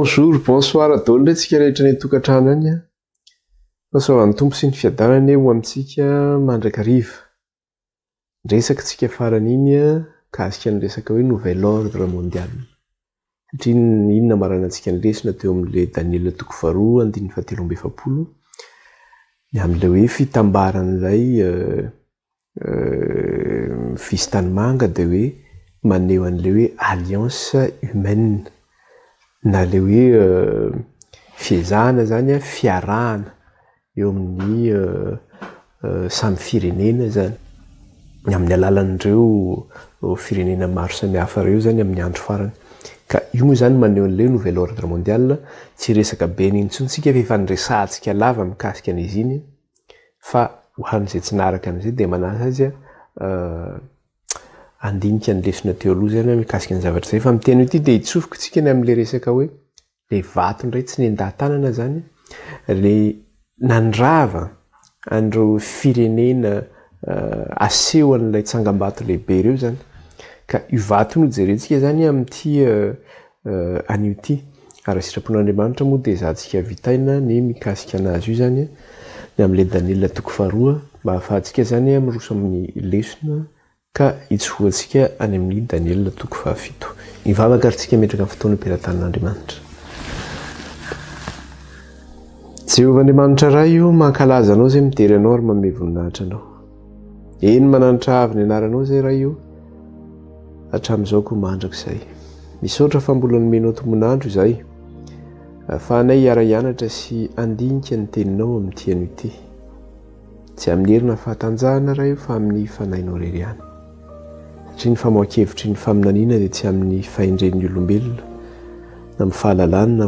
Bonjour, bonsoir daholo indray tsika rehetra any an-tokantrano any a. Fahasoavan'ny Tompo sy ny fiadanana anie ho amintsika mandrakariva. Niresaka tsika farany iny mikasika ny resaka hoe nouvel ordre mondial. Satria iny namaranantsika ny lesona teo amin'ilay Daniela toko faharoa andininy fahatelo amby efapolo ny amin'ilay hoe fitambaran'ilay visy tanimanga dia hoe maneho an'ilay hoe alliance humaine na ilay hoe fiezahana zany a, fiarahana eo amin'ny samy firenena zany, amin'ny alalan'ireo firenena maro samihafa ireo zany amin'ny andro farany. Ka io moa zany maneho an'ilay nouvel ordre mondial. Tsy resaka be an'iny intsony tsika fa efa niresahantsika lava mikasika an'izy iny, fa ho an'izay tsy naharaka an'izay dia manasa azy handinika ny lesona teo aloha zany mikasika ny zavatra izay. Fa miteny ity dia hitsofoka tsika ny amin'ilay resaka hoe le vato indray tsy nendaha-tanana zany, le nandrava an'ireo firenena aseho an'ilay tsangambato lehibe ireo zany. Ka io vato io no jerentsika zany amin'ity anio ity. Ary raha sitrapon'Andriamanitra moa dia ezahantsika vitaina ny mikasika anazy io zany, ny amin'ilay Daniela toko faharoa, mba ahafahantsika zany miroso amin'ny lesona ka hitsofohantsika any amin'ny Daniela toko fahafito. Hivavaka ary tsika metraka ny fotoana am-pelatanan'Andriamanitra. Jehovah Andriamanitra Ray o, mankalaza Anao izay midera Anao ary manome voninahitra Anao. Eny, mananatra avo ny anaranao izay Ray o, hatramin'izao koa mandrakizay. Misaotra fa mbola nomenao tombon'andro izay, ahafahanay hiara-hianatra sy handinika ny teninao amin'ity anio ity. Tsy amin'ny hery na fahatanjahana Ray o fa amin'ny Fanahinao irery ihany. Satria ny famoahan-kevitry ny faminaniana dia tsy amin'ny fahendren'ny olombelona na amin'ny fahalalany na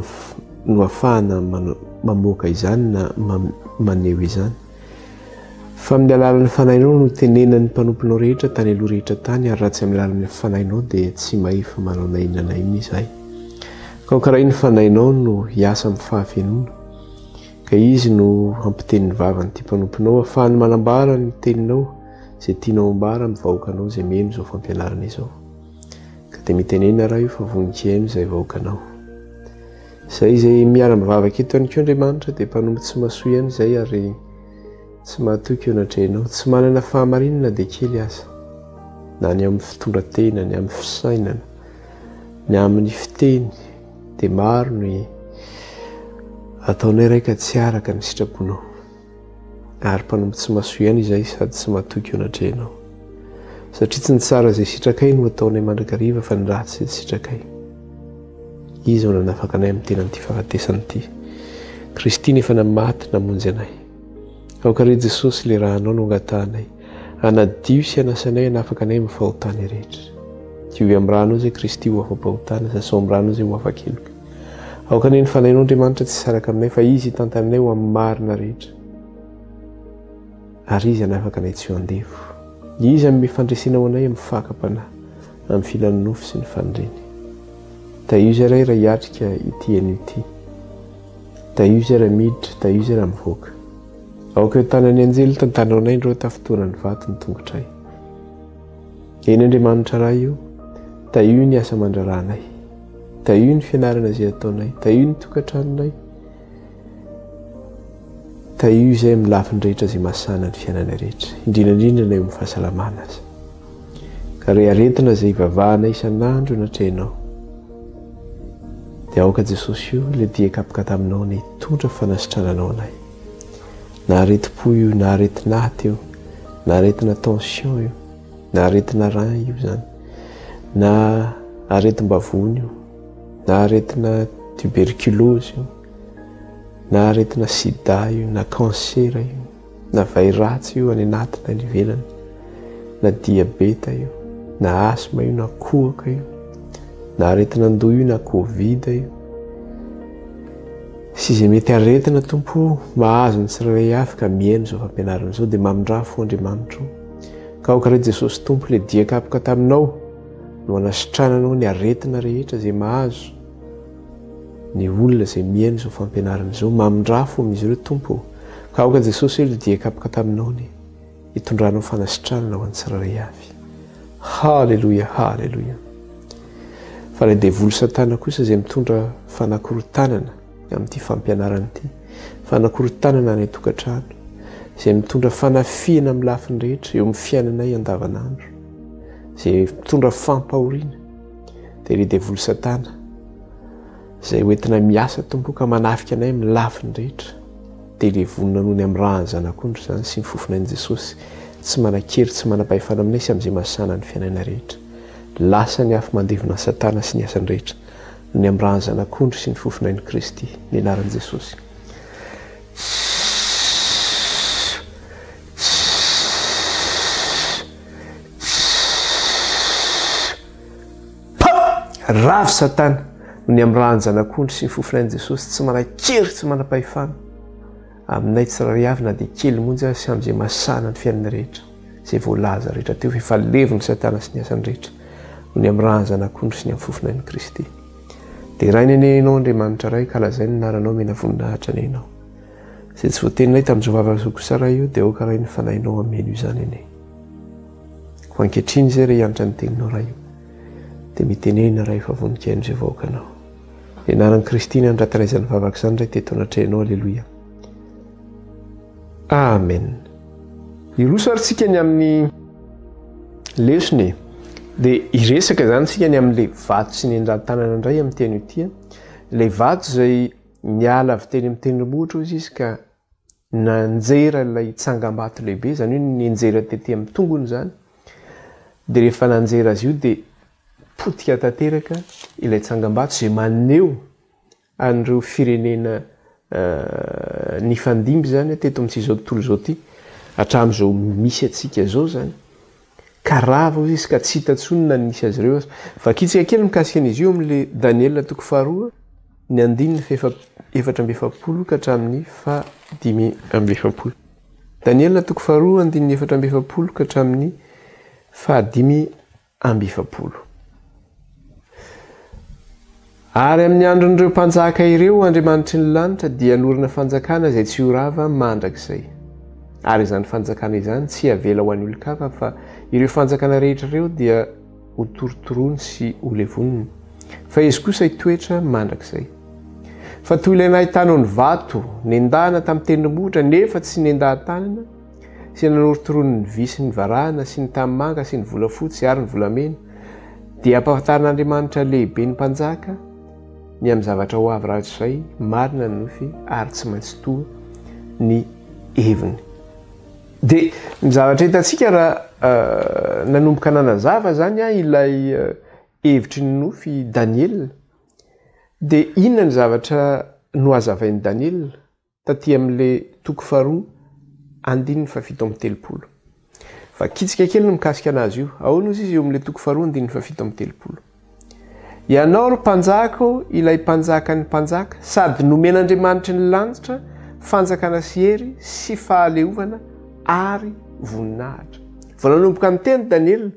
no ahafahana mamoaka izany na maneho izany. Fa amin'ny alalan'ny Fanahinao no tenenan'ny mpanomponao rehetra tany aloha rehetra tany, ary raha tsy amin'ny alalan'ny Fanahinao dia tsy mahefa manao na inona na inona izahay. Ka aoka Ray ny Fanahinao no hiasa amin'ny fahafenoana. Ka Izy no hampiteny ny vavan'ity mpanomponao hahafahany manambara ny teninao izay tianao hambara amin'ny vahoakanao izay mino izao fampianarana izao. Ka dia mitenena Ray o fa vonon-kihaino izay vahoakanao. Izay izay miara-mivavaka eto ihany koa Andriamanitra dia mpanompo tsy mahasoa ihany izay ary tsy mahatoky eo anatrehanao, tsy manana fahamarinana na dia kely aza, na ny amin'ny fitondran-tena, ny amin'ny fisainana, ny amin'ny fiteny, Dia maro ny ataonay Ray ka tsy araka ny sitraponao. Ary mpanompo tsy mahasoa ihany izahay sady tsy matoky eo anatrehanao. Satria tsy ny tsara izay sitrakay no ataonay mandrakariva fa ny ratsy izay tsy sitrakay. Iza no nanafaka anay amin'ny tenan'ity fahafatesana ity? Kristy nefa namaty namonjy anay. Aoka re Jesosy le rahanao no angatahanay. Hanadio sy hanasa anay hanafaka anay amin'ny fahotana rehetra. Diovy amin'ny ranao izay Kristy ho afa-pahotana, sasao amin'ny ranao izay ho afa-keloka. Aoka anie ny Fanahinao Andriamanitra tsy hisaraka aminay fa Izy hitantana anay ho amin'ny marina rehetra. Ary Izy hanafaka anay tsy ho andevo. Izy hanome fandresena ho anay amin'ny fakam-panahy, amin'ny filan'ny nofo sy ny faniriany. Tahio izay Ray raha hiatrika ity anio ity. Tahio izay raha miditra, tahio izay raha mivoaka. Aoka eo tanan'ny anjely tantanao anay ndreo tafintohina ny vato ny tongotray. Eny Andriamanitra Ray o, tahio ny asa aman-draharahanay. Tahio ny fianarana izay ataonay, tahio ny tokantranonay. Tahio izay amin'ny lafiny rehetra izay mahasahana ny fiainanay rehetra, indrindra indrindra na eo amin'ny fahasalamana aza. Ka re aretina izay ivavahanay isan'andro anatrehanao. Dia aoka Jesosy io ilay dia kapoka taminao ny hitondra fanasitrananao anay. Na aretim-po io, na aretin'aty io, na aretina tension io, na aretina rein io zany, na aretim-bavony io, na aretina tuberculose io, na aretina sida io, na cancer io, na vay ratsy io any anaty na any ivelany, na diabeta io, na asthme io, na kohaka io, na aretin'andoha io, na covid io. Sy izay mety aretina Tompo o, mahazo ny tsirairay avy ka mihaino izao fampianarana izao dia mamindrà fo Andriamanitra o. Ka aoka re Jesosy Tompo ilay dia kapoka taminao no hanasitrananao ny aretina rehetra izay mahazo ny olona izay mihaino izao fampianarana izao. Mamindrà fo amin'izy ireo Tompo o. Ka aoka Jesosy ilay dia kapoka taminao ny hitondranao fanasitranana ho an'ny tsirairay avy. Haleloia, haleloia. Fa ilay devoly satana kosa izay mitondra fanakorontanana amin'ity fampianarana ity, fanakorontanana any an-tokantrano, izay mitondra fanafihana amin'ny lafiny rehetra eo amin'ny fiainanay andavanandro, izay mitondra fampahoriana, dia ilay devoly satana izay hoentina miasa Tompo ka manafika anay amin'ny lafiny rehetra, dia levonina noho ny amin'ny ràn'ny Zanak'ondry izany sy ny fofonain'i Jesosy, tsy manan-kery, tsy manam-pahefana aminay sy amin'izay mahasahana ny fiainanay rehetra. Lasa ny afo mandevona an'i Satana sy ny asany rehetra, noho ny amin'ny ràn'ny Zanak'ondry sy ny fofonain'i Kristy, ny anaran'i Jesosy. Ravo Satana, noho ny amin'ny ràn'ny Zanak'ondry sy ny fofonain'i Jesosy, tsy manan-kery, tsy manam-pahefana aminay tsirairay avy na dia kely monja aza sy amin'izay mahasahana ny fiainana rehetra. Izay voalaza rehetra teo fa efa levon'i Satana sy ny asany rehetra noho ny amin'ny ràn'ny Zanak'ondry sy ny amin'ny fofonain'i Kristy. Deraina anie Ianao Andriamanitra Ray ka lazaina ny anaranao omena voninahitra anie Ianao. Izay tsy voateninay tamin'izao vava izao kosa Ray o dia aoka Ray ny Fanahinao hameno izany anie. Koa ankehitriny izay re hiantra ny teninao Ray o dia mitenena Ray fa vonon-kihaino izay vahoakanao. Ny anaran'i Kristy ny andratanay izany vavaka izany Ray teto anatrehanao Aleloia. Amen. Hiroso ary tsika ny amin'ny lesona e. Dia hiresaka izany tsika ny amin'ilay vato sy ny endan-tanana indray amin'ny teny ity. Ilay vato izay niala avy teny amin'ny tendrombohitra hozy izy ka nanjera ilay tsangambato lehibe, izany hoe nianjera tety amin'ny tongony izany. Dia rehefa nanjera azy io dia potika tanteraka ilay tsangambato izay maneho an'ireo firenena nifandimby izany teto amin'ity izao tontolo izao ity, hatramin'izao misy antsika izao izany, ka rava hozy izy ka tsy hita intsony na ny nisy azy ireo aza. Vakintsika kely mikasika an'izy io amin'ilay Daniela toko faharoa, ny andininy faha 44 ka hatramin'ny faha 45. Daniela toko faharoa andininy 44 ka hatramin'ny faha 45. Ary amin'ny andron'ireo mpanjaka ireo, Andriamanitry ny lanitra dia hanorina fanjakana izay tsy ho rava mandrakizay. Ary izany fanjakana izany tsy havela ho an'ny olon-kafa, fa ireo fanjakana rehetra ireo dia hotorotoroiny sy holevoniny, fa izy kosa hitoetra mandrakizay. Fa toy ilay nahitanao ny vato nendahana tamin'ny tendrombohitra nefa tsy nendahan-tanana, sy nanorotoroany ny vy sy ny varahina sy ny tanimanga sy ny volafotsy ary ny volamena, dia ampahafantarin'Andriamanitra lehibe ny mpanjaka ny amin'ny zavatra ho avy rahatrizay, marina ny nofy ary tsy maintsy toa ny heviny. Dia ny zavatra hitantsika raha nanomboka nanazava izany ilay hevitry ny nofy i Daniela, dia inona ny zavatra nohazavain'i Daniela? taty amin'ilay toko faharoa andininy fahafito amby telopolo. Vakitsika kely ny mikasika anazy io. Ahoana ozy izy eo amin'ilay toko faharoa andininy fahafito amby telopolo? Ianao ry mpanjaka ô, ilay mpanjakan'ny mpanjaka, sady nomen'Andriamanitry ny lanitra fanjakana sy hery sy fahaleovana ary voninahitra. Vao nanomboka niteny Daniela,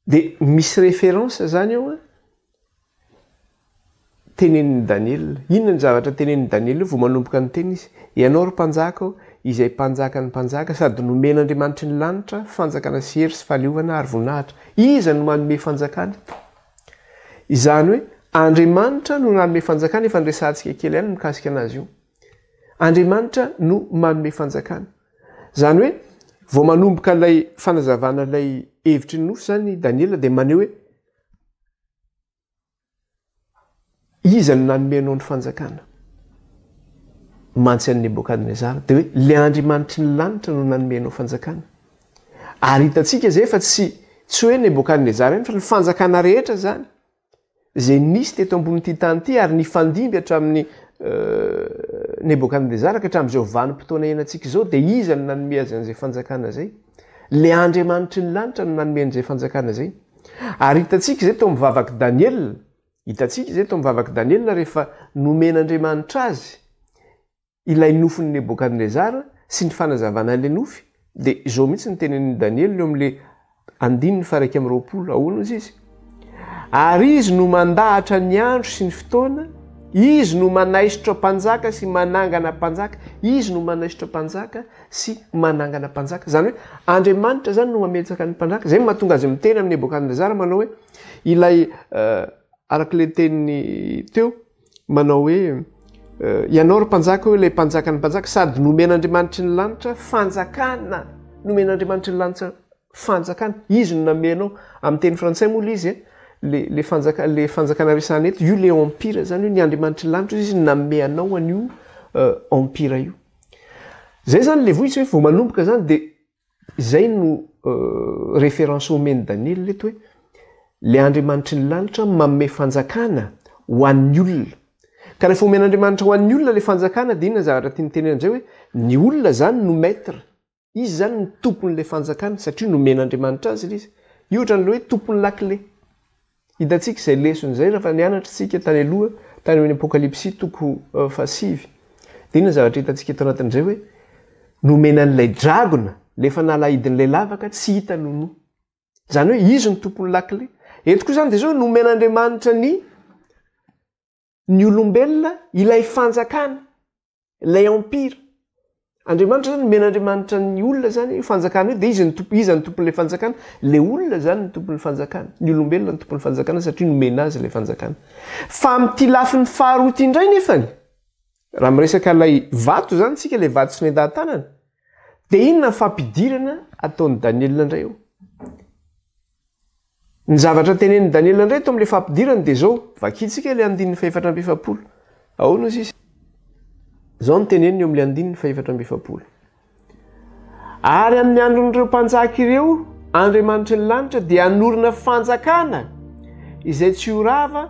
Dia misy référence zany eo an, tenenin'i Daniela. Inona ny zavatra tenenin'i Daniela eo vao manomboka niteny izy? Ianao ry mpanjaka ô, izay mpanjakan'ny mpanjaka sady nomen'Andriamanitry ny lanitra fanjakana sy hery sy fahaleovana ary voninahitra. Iza no manome fanjakana eto? Izany hoe Andriamanitra no nanome fanjakana, efa niresahantsika kely ihany mikasika anazy io. Andriamanitra no manome fanjakana. Izany hoe vao manomboka ilay fanazavana ilay hevitry ny nofy izany i Daniela dia maneho hoe iza no nanome anao ny fanjakana? Mantsy an'i Nebokadnezara. Dia hoe ilay Andriamanitry ny lanitra no nanome anao fanjakana. Ary hitantsika izay fa tsy tsy hoe Nebokadnezara ihany fa ny fanjakana rehetra izany. izay nisy teto ambonin'ity tany ity ary nifandimby hatramin'ny Nebokadnezara ka hatramin'izao vanim-potoana iainantsika izao, dia iza no nanome azy an'izay fanjakana izay? Ilay Andriamanitry ny lanitra no nanome an'izay fanjakana izay. Ary hitantsika izay tao amin'ny vavak'i Daniela, hitantsika izay tao amin'ny vavak'i Daniela rehefa nomen'Andriamanitra azy ilay nofin'i Nebokadnezara sy ny fanazavana ilay nofy, dia izao mihitsy ny tenenin'i Daniela eo amin'ilay andininy faha-21, ahoana hozy izy? Ary izy no mandahatra ny andro sy ny fotoana Izy no manaisotra mpanjaka sy manangana mpanjaka. Izy no manaisotra mpanjaka sy manangana mpanjaka. Izany hoe Andriamanitra izany no mametraka ny mpanjaka. Izay no mahatonga azy miteny amin'i Nebokadnezara manao hoe ilay araka ilay teniny teo manao hoe ianao ry mpanjaka hoe ilay mpanjakan'ny mpanjaka sady nomen'Andriamanitry ny lanitra fanjakana nomen'Andriamanitry ny lanitra fanjakana izy no nanome anao amin'ny teny frantsay moa ilay izy e le le fanjaka le fanjakana resahana eto io le empire zany hoe ny Andriamanitry ny lanitra izy nanome anao an'io empire io. Zay zany le vohitsy hoe vao manomboka zany de zay no référence omen'i Daniela eto hoe le Andriamanitry ny lanitra manome fanjakana ho an'ny olona. Ka rehefa omen'Andriamanitra ho an'ny olona le fanjakana de inona ny zavatra tiany tenenina amizay hoe ny olona zany no maître. Izy izany no tompon'ilay fanjakana satria nomen'Andriamanitra azy ilay izy. Io ohatran'ilay hoe tompon'ny lakile. Hitantsika izay lesona izay rehefa nianatra isika tany aloha, tany amin'ny Apokalypsy toko fahasivy. Dia inona ny zavatra hitantsika eto anatin'izay hoe nomena an'ilay dragona, ilay fanalahidin'ilay lavaka tsy hita nonoa. Izany hoe izy no tompon'ny lakile. Eto koa izany dia izao nomen'Andriamanitra ny ny olombelona ilay fanjakana. Ilay empire. Andriamanitra zany nomen'Andriamanitra ny olona zany io fanjakana io dia izy ny tompo, iza ny tompon'ilay fanjakana? Ilay olona zany ny tompon'ny fanjakana, ny olombelona ny tompon'ny fanjakana satria nomena azy ilay fanjakana. Fa amin'ity lafiny faharoa ity indray nefany, raha miresaka ilay vato zany tsika, ilay vato tsy nendahan-tanana, dia inona ny fampidirana ataon'i Daniela indray eo? Ny zavatra tenenin'i Daniela indray eto amin'ilay fampidirana dia izao, vakintsika ilay andininy fahefatra amby 40. Ahoana hozy izy? Izao no teneniny eo amin'ilay andininy fahefatra amby 40. Ary amin'ny andron'ireo mpanjaka ireo, Andriamanitry ny lanitra dia hanorina fanjakana izay tsy ho rava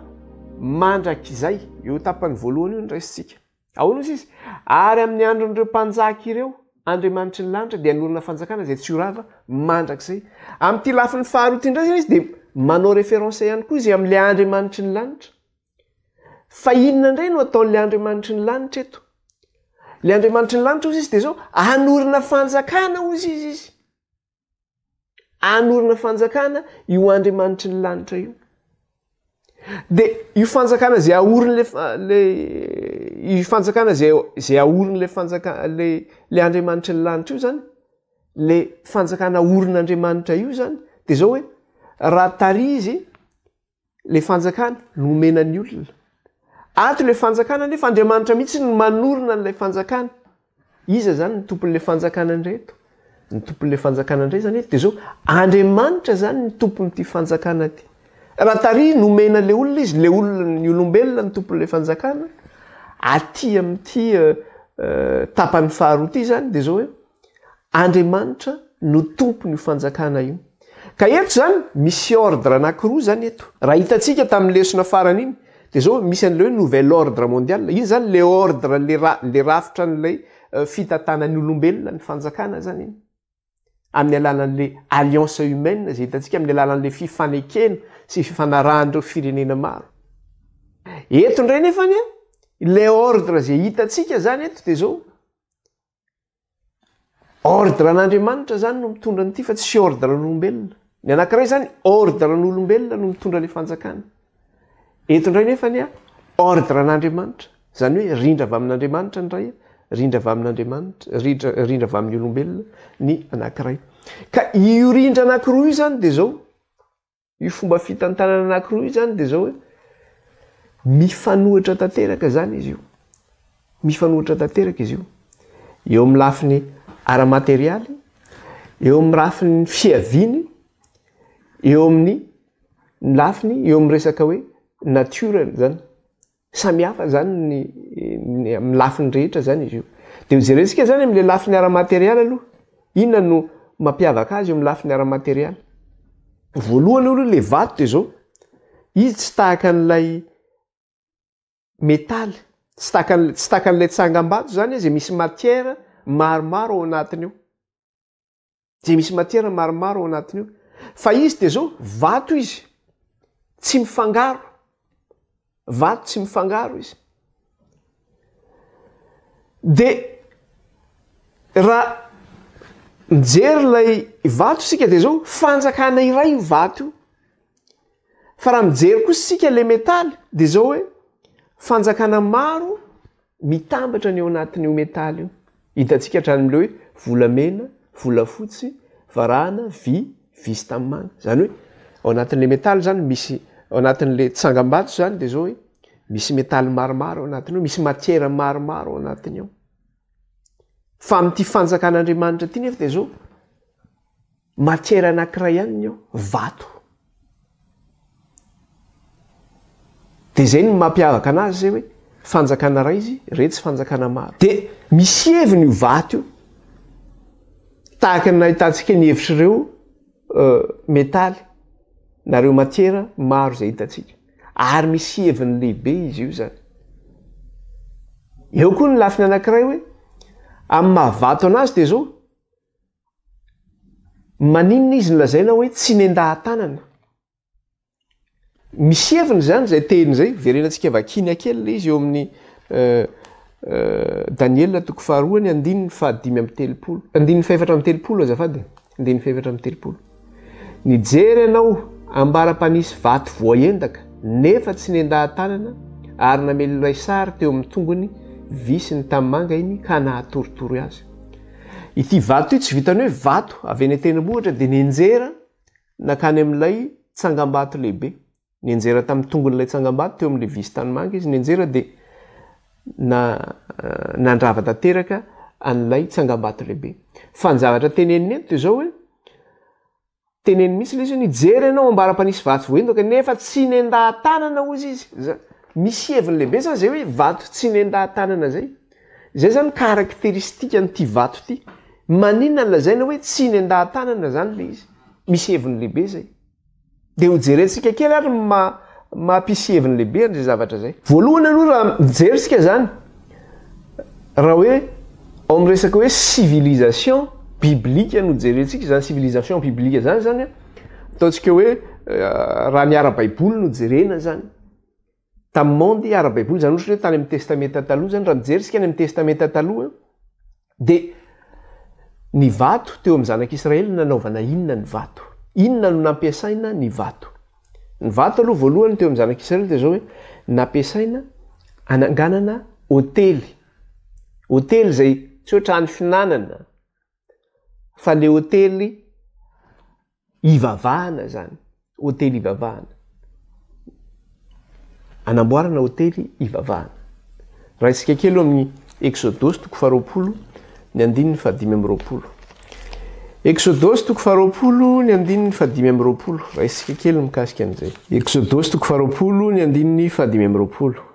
mandrakizay. Io tapany voalohany io no raisintsika. Ahoana hozy izy? Ary amin'ny andron'ireo mpanjaka ireo, Andriamanitry ny lanitra dia hanorina fanjakana izay tsy ho rava mandrakizay. Amin'ity lafiny faharoa ity indray izany izy dia manao référence ihany koa izy amin'ilay Andriamanitry ny lanitra. Fa inona indray no ataon'ilay Andriamanitry ny lanitra eto? Ilay Andriamanitry ny lanitra hozy izy dia izao, hanorina fanjakana hozy izy izy. Hanorina fanjakana io Andriamanitry ny lanitra io. Dia io fanjakana izay aorin'le le io fanjakana izay izay aorin'le fanjaka le le Andriamanitry ny lanitra io zany, le fanjakana aorin'Andriamanitra io zany, dia zao hoe raha tary izy Le fanjakana nomena ny olona. Ato le fanjakana nefa Andriamanitra mihitsy no manorina an'ilay fanjakana. Iza zany ny tompon'le fanjakana indray eto? Ny tompon'le fanjakana indray zany eto dia zao, Andriamanitra zany ny tompon'ity fanjakana ity. Raha tary nomena le olona izy, le olona, ny olombelona ny tompon'le fanjakana, aty amin'ity tapany faharoa ity zany dia zao hoe, Andriamanitra no tompon'io fanjakana io. Ka eto izany misy ordre anankiroa izany eto. Raha hitantsika tamin'ny lesona farany iny dia izao misy an'ilay hoe nouvel ordre mondial. Iny izany ilay ordre, ilay ra-, ilay rafitra an'ilay fitantanan'ny olombelona ny fanjakana izany iny. Amin'ny alalan'ilay alliance humaine izay hitantsika, amin'ny alalan'ilay fifanekena sy fifanarahan'ireo firenena maro. Eto indray nefany an, ilay ordre izay hitantsika izany eto dia izao, Ordre an'Andriamanitra zany no mitondra an'ity fa tsy ordre an'olombelona. Ny anankiray zany ordre an'olombelona no mitondra ilay fanjakana. Eto indray nefa ny ordre an'Andriamanitra. Zany hoe rindra avy amin'Andriamanitra ny iray, rindra avy amin'Andriamanitra, rindra, rindra avy amin'ny olombelona ny anankiray. Ka io rindra anankiroa io zany dia zao, Io fomba fitantanana anankiroa io izany dia izao hoe, mifanohitra tanteraka izany izy io. Mifanohitra tanteraka izy io. Eo amin'ny lafiny ara-materialy, eo amin'ny lafiny fiaviany, eo amin'ny lafiny, eo amin'ny resaka hoe natiorany izany. Samy hafa zany ny ny amin'ny lafiny rehetra zany izy io. Dia hojerentsika zany amin'ilay lafiny ara-materialy aloha. Inona no mampiavaka azy eo amin'ny lafiny ara-materialy? Voalohany aloha ilay vato dia izao, izy tsy tahaka an'ilay metaly, tsy tahaka an'ilay tsy tahaka an'ilay tsangambato zany izy misy matière maromaro ao anatiny ao. Izay misy matière maromaro ao anatiny io. Fa izy dia zao, vato izy, tsy mifangaro. Vato tsy mifangaro izy. De raha mijery ilay vato isika dia zao, fanjakana iray io vato io. Fa raha mijery kosa isika ilay metaly dia zao hoe, Fanjakana maro mitambatra ny ao anatin'io metaly io. Hitantsika hatrany amin'ilay hoe volamena, volafotsy, varahana, vy, vy sy tanimanga. Izany hoe ao anatin'ilay metaly izany misy, ao anatin'ilay tsangambato izany dia izao hoe misy metaly maromaro ao anatiny ao, misy matière maromaro ao anatiny ao. Fa amin'ity fanjakan'Andriamanitra ity nefa dia izao, Matière anankiray ihany ny ao, vato. Dia izay no mampiavaka anazy izay hoe fanjakana iray izy, iretsy fanjakana maro. Dia misy heviny io vato io. Tahaka ny nahitantsika ny hevitr'ireo metaly na ireo matière maro izay hitantsika. Ary misy heviny lehibe izy io izany. Eo koa ny lafiny anankiray hoe amin'ny maha vato anazy dia izao, Maninona izy no lazaina hoe tsy nendahan-tanana? Misy heviny izany izay teny izay, verenantsika vakiana kely ilay izy eo amin'ny Daniela toko faharoa ny andininy fahadimy amby telopolo, andininy fahefatra amby telopolo azafady, andininy fahefatra amby telopolo. Nijery anao ambara-panisy vato voaendaka nefa tsy nendahan-tanana ary namely ilay sary teo amin'ny tongony vy sy ny tanimanga iny ka nahatoritory azy. Ity vato ity tsy vitan'ny hoe vato avy eny an-tendrombohitra dia nianjera nankany amin'ilay tsangambato lehibe. Nianjera tamin'ny tongon'ilay tsangambato teo amin'ilay visy tanimanga izy, nianjera dia na nandrava tanteraka an'ilay tsangambato lehibe. Fa ny zavatra teneniny eto dia izao hoe, Teneno mihitsy ilay izy hoe nijery ianao ambara-panisy vato voahendoka nefa tsy nendaha-tanana hozy izy. Za, misy heviny lehibe zany zay hoe vato tsy nendaha-tanana zay. Zay zany caractéristique an'ity vato ity. Maninona no lazaina hoe tsy nendaha-tanana zany le izy? Misy heviny lehibe zay. Dia ho jerentsika kely ary ny maha mampisy heviny lehibe an'izay zavatra izay. Voalohany aloha raha mijery isika izany, raha hoe ao amin'ny resaka hoe civilisation biblique no jerentsika, izany civilisation biblique izany izany an, ataontsika hoe raha ny ara-baiboly no jerena izany, tamin'ny monde ara-baiboly izany ohatra hoe tany amin'ny testamenta taloha izany, raha mijery isika any amin'ny testamenta taloha, Dia ny vato teo amin'ny zanak'Israely nanaovana inona ny vato? Inona no nampiasaina ny vato? Ny vato aloha voalohany teo amin'ny zanak'Israely dia izao hoe nampiasaina hananganana hotely. Hotely izay tsy hoe trano fihinanana fa le hotely Ivavahana izany, hotely ivavahana. Anamboarana hotely ivavahana. Raisika kely eo amin'ny Eksodosy toko faharoapolo ny andininy fahadimy amby roapolo. Eksodosy toko faharoapolo ny andininy fahadimy amby roapolo. Raisika kely mikasika an'izay. Eksodosy toko faharoapolo ny andininy fahadimy amby roapolo.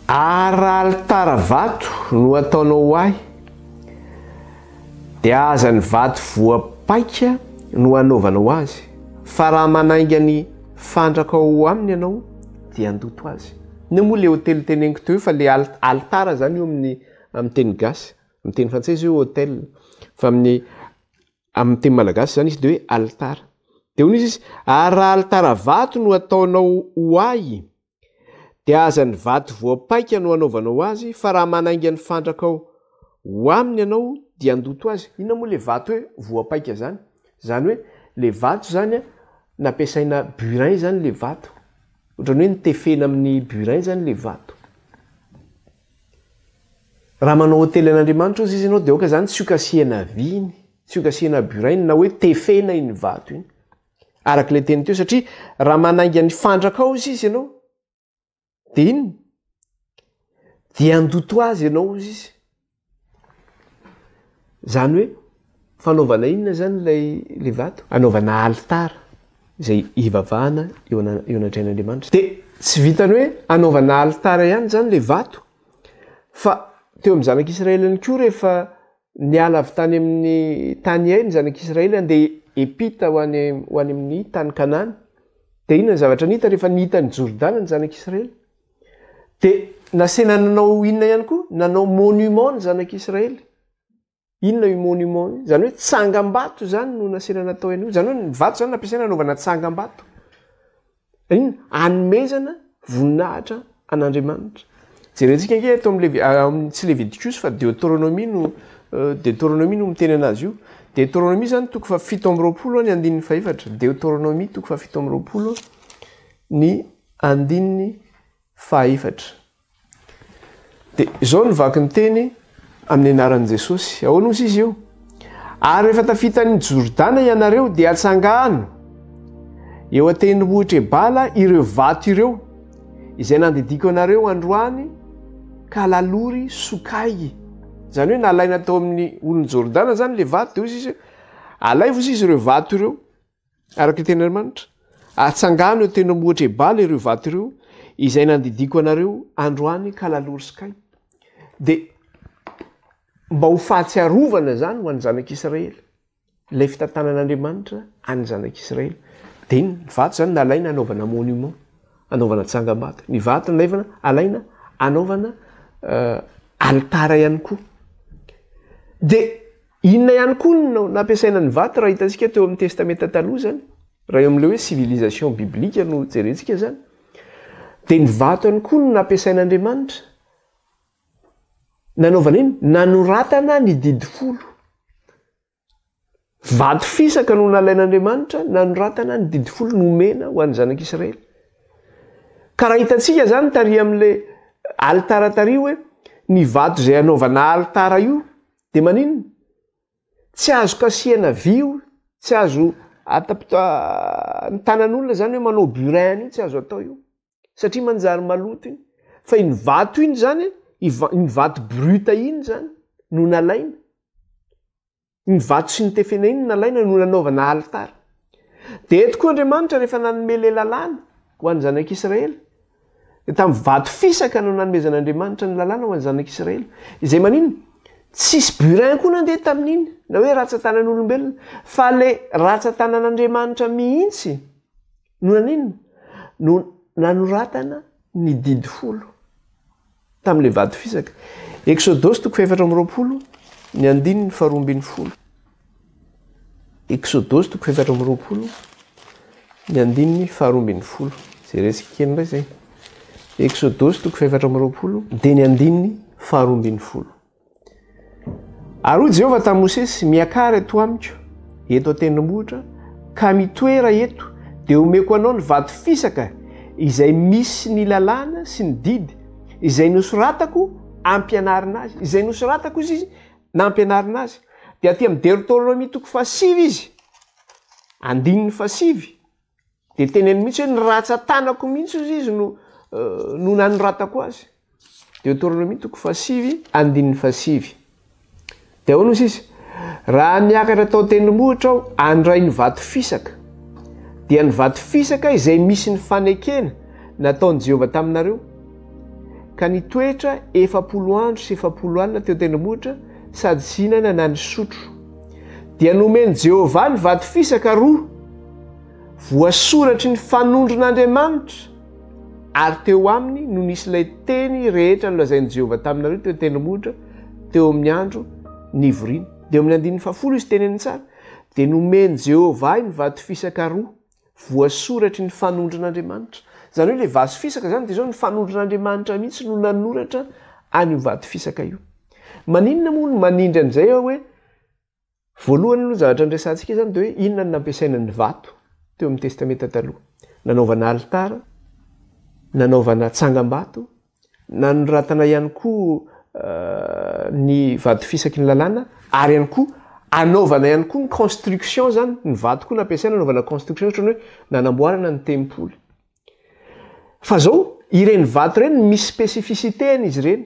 Ary raha alitara vato no ataonao ho ahy, dia aza ny vato voapaika no anaovanao azy, fa raha manainga ny fandrakao ho aminy ianao, dia handoto azy. Inona moa ilay hotely teneniko teo io fa ilay alitara izany io amin'ny amin'ny teny gasy. Amin'ny teny frantsay izy io hôtel, fa amin'ny Amin'ny teny malagasy izany izy dia hoe alitara. Dia hoy izy, ary raha alitara vato no ataonao ho ahy, dia aza ny vato voapaika no anaovanao azy, fa raha manainga ny fandrakao ho aminy ianao, dia handoto azy. Inona moa ilay vato hoe voapaika izany? Izany hoe ilay vato izany nampiasaina burin izany ilay vato. Ohatran'ny hoe notefena amin'ny burin izany ilay vato. Raha manao hotely an'Andriamanitra ozy izy ianao dia aoka izany tsy hokasihana vy iny, tsy hokasihana burin iny na hoe tefena iny vato iny. Araka ilay teny teo satria raha manainga ny fandraka ao ozy izy ianao dia inona? Dia handoto azy ianao ozy izy. Izany hoe fanaovana inona izany ilay ilay vato? Anaovana alitara izay hivavahana eo ana- eo anatrehan'Andriamanitra. Dia tsy vitan'ny hoe anaovana alitara ihany izany ilay vato fa teo amin'ny zanak'Israely ihany koa rehefa niala avy tany amin'ny tany hay ny zanak'Israely handeha hiampita ho any ho any amin'ny tany Kanana dia inona ny zavatra nita rehefa nita an'i Jordana ny zanak'Israely? Dia nasaina nanao inona ihany koa? Nanao monument ny zanak'Israely. Inona io monument io? Izany hoe tsangambato izany no nasaina natao an'io. Izany hoe ny vato izany nampiasaina hanaovana tsangambato. Inona? Hanomezana voninahitra an'Andriamanitra. Jerentsika ange eto amin'ny Levi-, ah, amin'ny tsy Levitikosy fa Deoteronomia no, euh, Deoteronomia no miteny anazy io. Deoteronomia izany toko faha 27 ny andininy fahefatra. Deoteronomia toko faha 27 ny andininy fahaefatra. Dia izao no vaky ny teny amin'ny anaran'i Jesosy. Ahoana hozy izy io? Ary rehefa tafita an'i Jordana ianareo dia atsangano eo an-tendrombohitra Ebala ireo vato ireo izay nandidiako anareo androany ka lalory sokay. Izany hoe nalaina tao amin'ny olon'i Jordana izany ilay vato dia hozy izy alaivo hozy izy ireo vato ireo Araka ny tenin'Andriamanitra, Atsangano eo tendrombohitra Ebala ireo vato ireo, izay nandidiako anareo androany ka lalory sy kay. Dia mba ho fahatsiarovana izany ho an'ny zanak'Israely, ilay fitantanan'Andriamanitra an'ny zanak'Israely. Dia ny vato izany nalaina hanaovana monument, hanaovana tsangambato. Ny vato nalaivana, alaina hanaovana alitara ihany koa. Dia Inona ihany koa no nampiasaina ny vato raha hitantsika teo amin'ny Testamenta Taloha izany? Raha eo amin'ilay hoe civilisation biblique no jerentsika izany, dia ny vato ihany koa no nampiasain'Andriamanitra nanaovana inona? Nanoratana ny didy folo. Vato fisaka no nalain'Andriamanitra nanoratana ny didy folo nomena ho an'ny zanak'Israely. Ka raha hitantsika izany tary amin'ilay alitara tary hoe ny vato izay anaovana alitara io Dia maninona? Tsy azo kasihana vy io, tsy azo atapita ny tanan'olona zany hoe manao burin an'io tsy azo atao io. Satria manjary maloto iny. Fa iny vato iny zany, iny vato brut iny zany no nalaina. Iny vato sy notefena iny no nalaina no nanaovana alitara. Dia eto koa Andriamanitra rehefa nanome ilay lalàna ho an'ny zanak'Israely, Dia tamin'ny vato fisaka no nanomezan'Andriamanitra ny lalàna ho an'ny zanak'Israely. Izay maninona? Tsisy burin koa nandeha tamin'iny, na hoe ratsan-tanan'olombelona, fa ilay ratsan-tanan'Andriamanitra mihitsy no naninona? No nanoratana ny didy folo tamin'ilay vato fisaka. Eksodosy toko fahefatra amby roapolo, ny andininy faharoa ambin'ny folo. Eksodosy toko fahefatra amby roapolo, ny andininy faharoa ambin'ny folo. Jerentsika kely indray izay. Eksodosy toko fahefatra amby roapolo, dia ny andininy faharoa ambin'ny folo. Ary hoy Jehovah tamin'i Mosesy, Miakara eto amiko, eto an-tendrombohitra, ka mitoera eto, dia omeko anao ny vato fisaka izay misy ny lalàna sy ny didy, izay nosoratako ampianarina azy. Izay nosoratako izy, nampianarina azy. Dia aty amin'ny Deoteronomia toko fahasivy izy, andininy fahasivy, dia teneniny mihitsy hoe ny ratsan-tanako mihitsy hozy izy no no nanoratako azy. Deoteronomia toko fahasivy, andininy fahasivy. Dia ahoana hozy izy? Raha niakatra tao an-tendrombohitra aho handray ny vato fisaka, dia ny vato fisaka izay misy ny fanekena nataon'i Jehovah taminareo, ka nitoetra 40 andro sy 40 alina teo an-tendrombohitra sady tsy hihinana na nisotro. Dia nomen'i Jehovah ny vato fisaka roa, voasoratry ny fanondron'Andriamanitra, ary teo aminy no nisy ilay teny rehetra nolazain'i Jehovah taminareo teo an-tendrombohitra teo amin'ny andro nivoriana. Dia eo amin'ny andininy fahafolo izy teneniny tsara, dia nomen'i Jehovah ahy ny vato fisaka roa, voasoratry ny fanondron'Andriamanitra. Izany hoe ilay vaso fisaka izany dia izao ny fanondron'Andriamanitra mihitsy no nanoratra an'io vato fisaka io. Maninona moa no manindry an'izay aho hoe voalohany aloha ny zavatra niresahantsika izany dia hoe inona no nampiasaina ny vato teo amin'ny Testamenta Taloha. Nanaovana alitara, nanaovana tsangambato, Nanoratana ihany koa ny vato fisaky ny lalàna ary ihany koa anaovana ihany koa ny construction zany, ny vato koa nampiasaina anaovana construction ohatrany hoe nanamboarana ny tempoly. Fa zao, ireny vato ireny misy spécificité-ny izy ireny.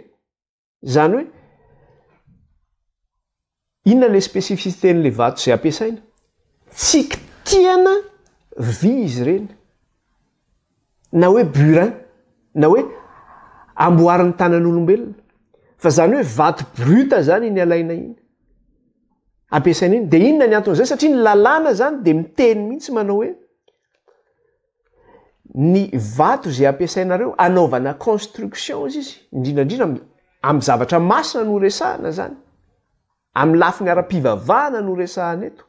Izany hoe inona ilay spécificité-n'ilay vato izay ampiasaina? Tsy kitihana vy izy ireny, na hoe burin, na hoe amboarin'ny tanan'olombelona, fa izany hoe vato brut izany iny alaina iny, ampiasaina iny. Dia inona ny anton'izay? Satria ny lalàna izany dia miteny mihitsy manao hoe Ny vato izay ampiasainareo anaovana construction hozy izy, indrindra indrindra amin'ny zavatra masina no resahana izany, amin'ny lafiny ara-pivavahana no resahana eto,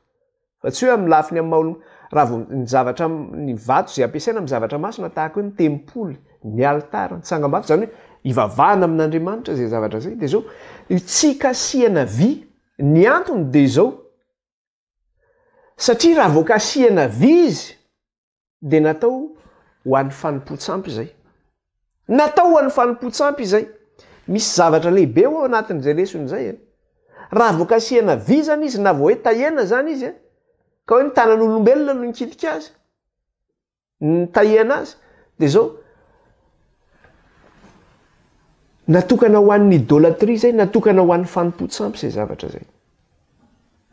fa tsy hoe amin'ny lafiny amin'ny maha olona, raha vao ny zavatra, ny vato izay ampiasaina amin'ny zavatra masina tahaka hoe ny tempoly, ny alitara, ny tsangambato, izany hoe ivavahana amin'Andriamanitra izay zavatra izay, dia izao, tsy kasihana vy, ny antony dia izao. Satria raha vao kasihana vy izy dia natao ho an'ny fanompoan-tsampy izay. Natao ho an'ny fanompoan-tsampy izay. Misy zavatra lehibe ao anatin'izay lesona izay e. Raha vao kasihana vy izany izy na vao hoe tahiana izany izy e, ka hoe ny tanan'olombelona no nikitika azy, nitahiana azy, dia izao, natokana ho an'ny idolatria izay, natokana ho an'ny fanompoan-tsampy izay zavatra izay.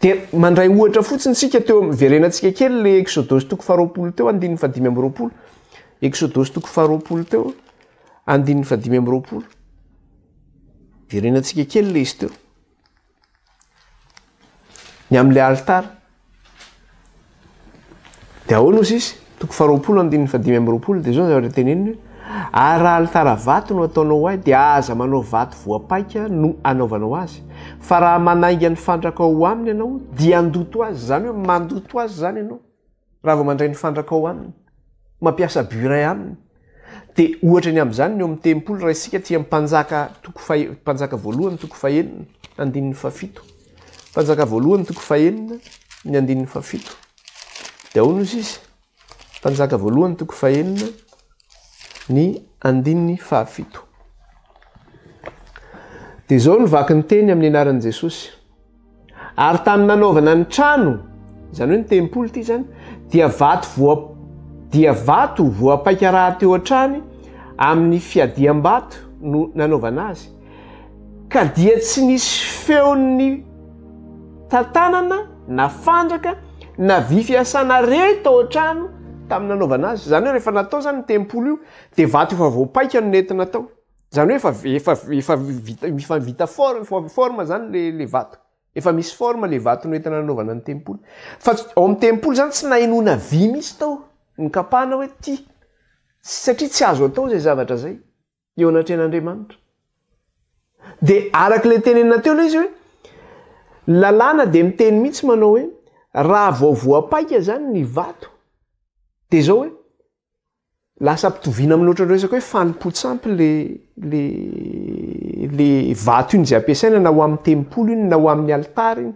Dia mandray ohatra fotsiny isika teo amin'ny, verenantsika kely le Eksodosy toko faharoapolo teo, andininy fahadimy amby roapolo. Eksodosy toko faharoapolo teo, andininy fahadimy amby roapolo. Verenantsika kely le izy teo. Ny amin'ilay alitara. Dia ahoana hozy izy? Toko faharoapolo andininy fahadimy amby roapolo dia izao ny zavatra teneniny hoe, Ary raha alitara vato no ataonao ho ahy dia aza manao vato voapaika no anaovanao azy, fa raha manainga ny fandrakao ho aminy ianao dia handoto azy, izany hoe mandoto azy izany ianao raha vao mandray ny fandrakao aminy, mampiasa burin aminy. Dia ohatra ny amin'izany ny eo amin'ny tempoly raisintsika aty amin'ny Mpanjaka toko fahe, Mpanjaka voalohany toko fahenina andininy fahafito. Mpanjaka voalohany toko fahenina ny andininy fahafito. Dia ahoana ozy izy? Mpanjaka voalohany toko fahenina ny andininy fahafito. Dia izao no vaky ny teny amin'ny anaran'i Jesosy. Ary tamin'ny nanaovana ny trano, izany hoe ny tempoly ity izany, dia vato voa dia vato voapaika rahateo hatrany amin'ny fiadiam-bato no nanaovana azy, ka dia tsy nisy feon'ny tantanana na fandraka na vy fiasana re tao an-trano tamin'ny nanaovana azy. Izany hoe rehefa natao izany ny tempoly io dia vato efa voapaika no nentina tao. Zany hoe efa efa efa vita efa vita forme forme zany le le vato. Efa misy forme le vato noentina nanaovana ny tempoly. Fa ao amin'ny tempoly zany tsy nahenoana vy mihitsy tao. Nokapana hoe ty. Satria tsy azo atao zay zavatra zay eo anatrehan'Andriamanitra. De araka le tenenina teo le izy hoe ny lalàna de miteny mihitsy manao hoe raha vao voapaika zany ny vato de zao hoe Lasa ampitoviana amin'ny ohatran'ny resaka hoe fanompoan-tsampy le le le vato iny izay ampiasaina na ho amin'ny tempoly iny na ho amin'ny alitara iny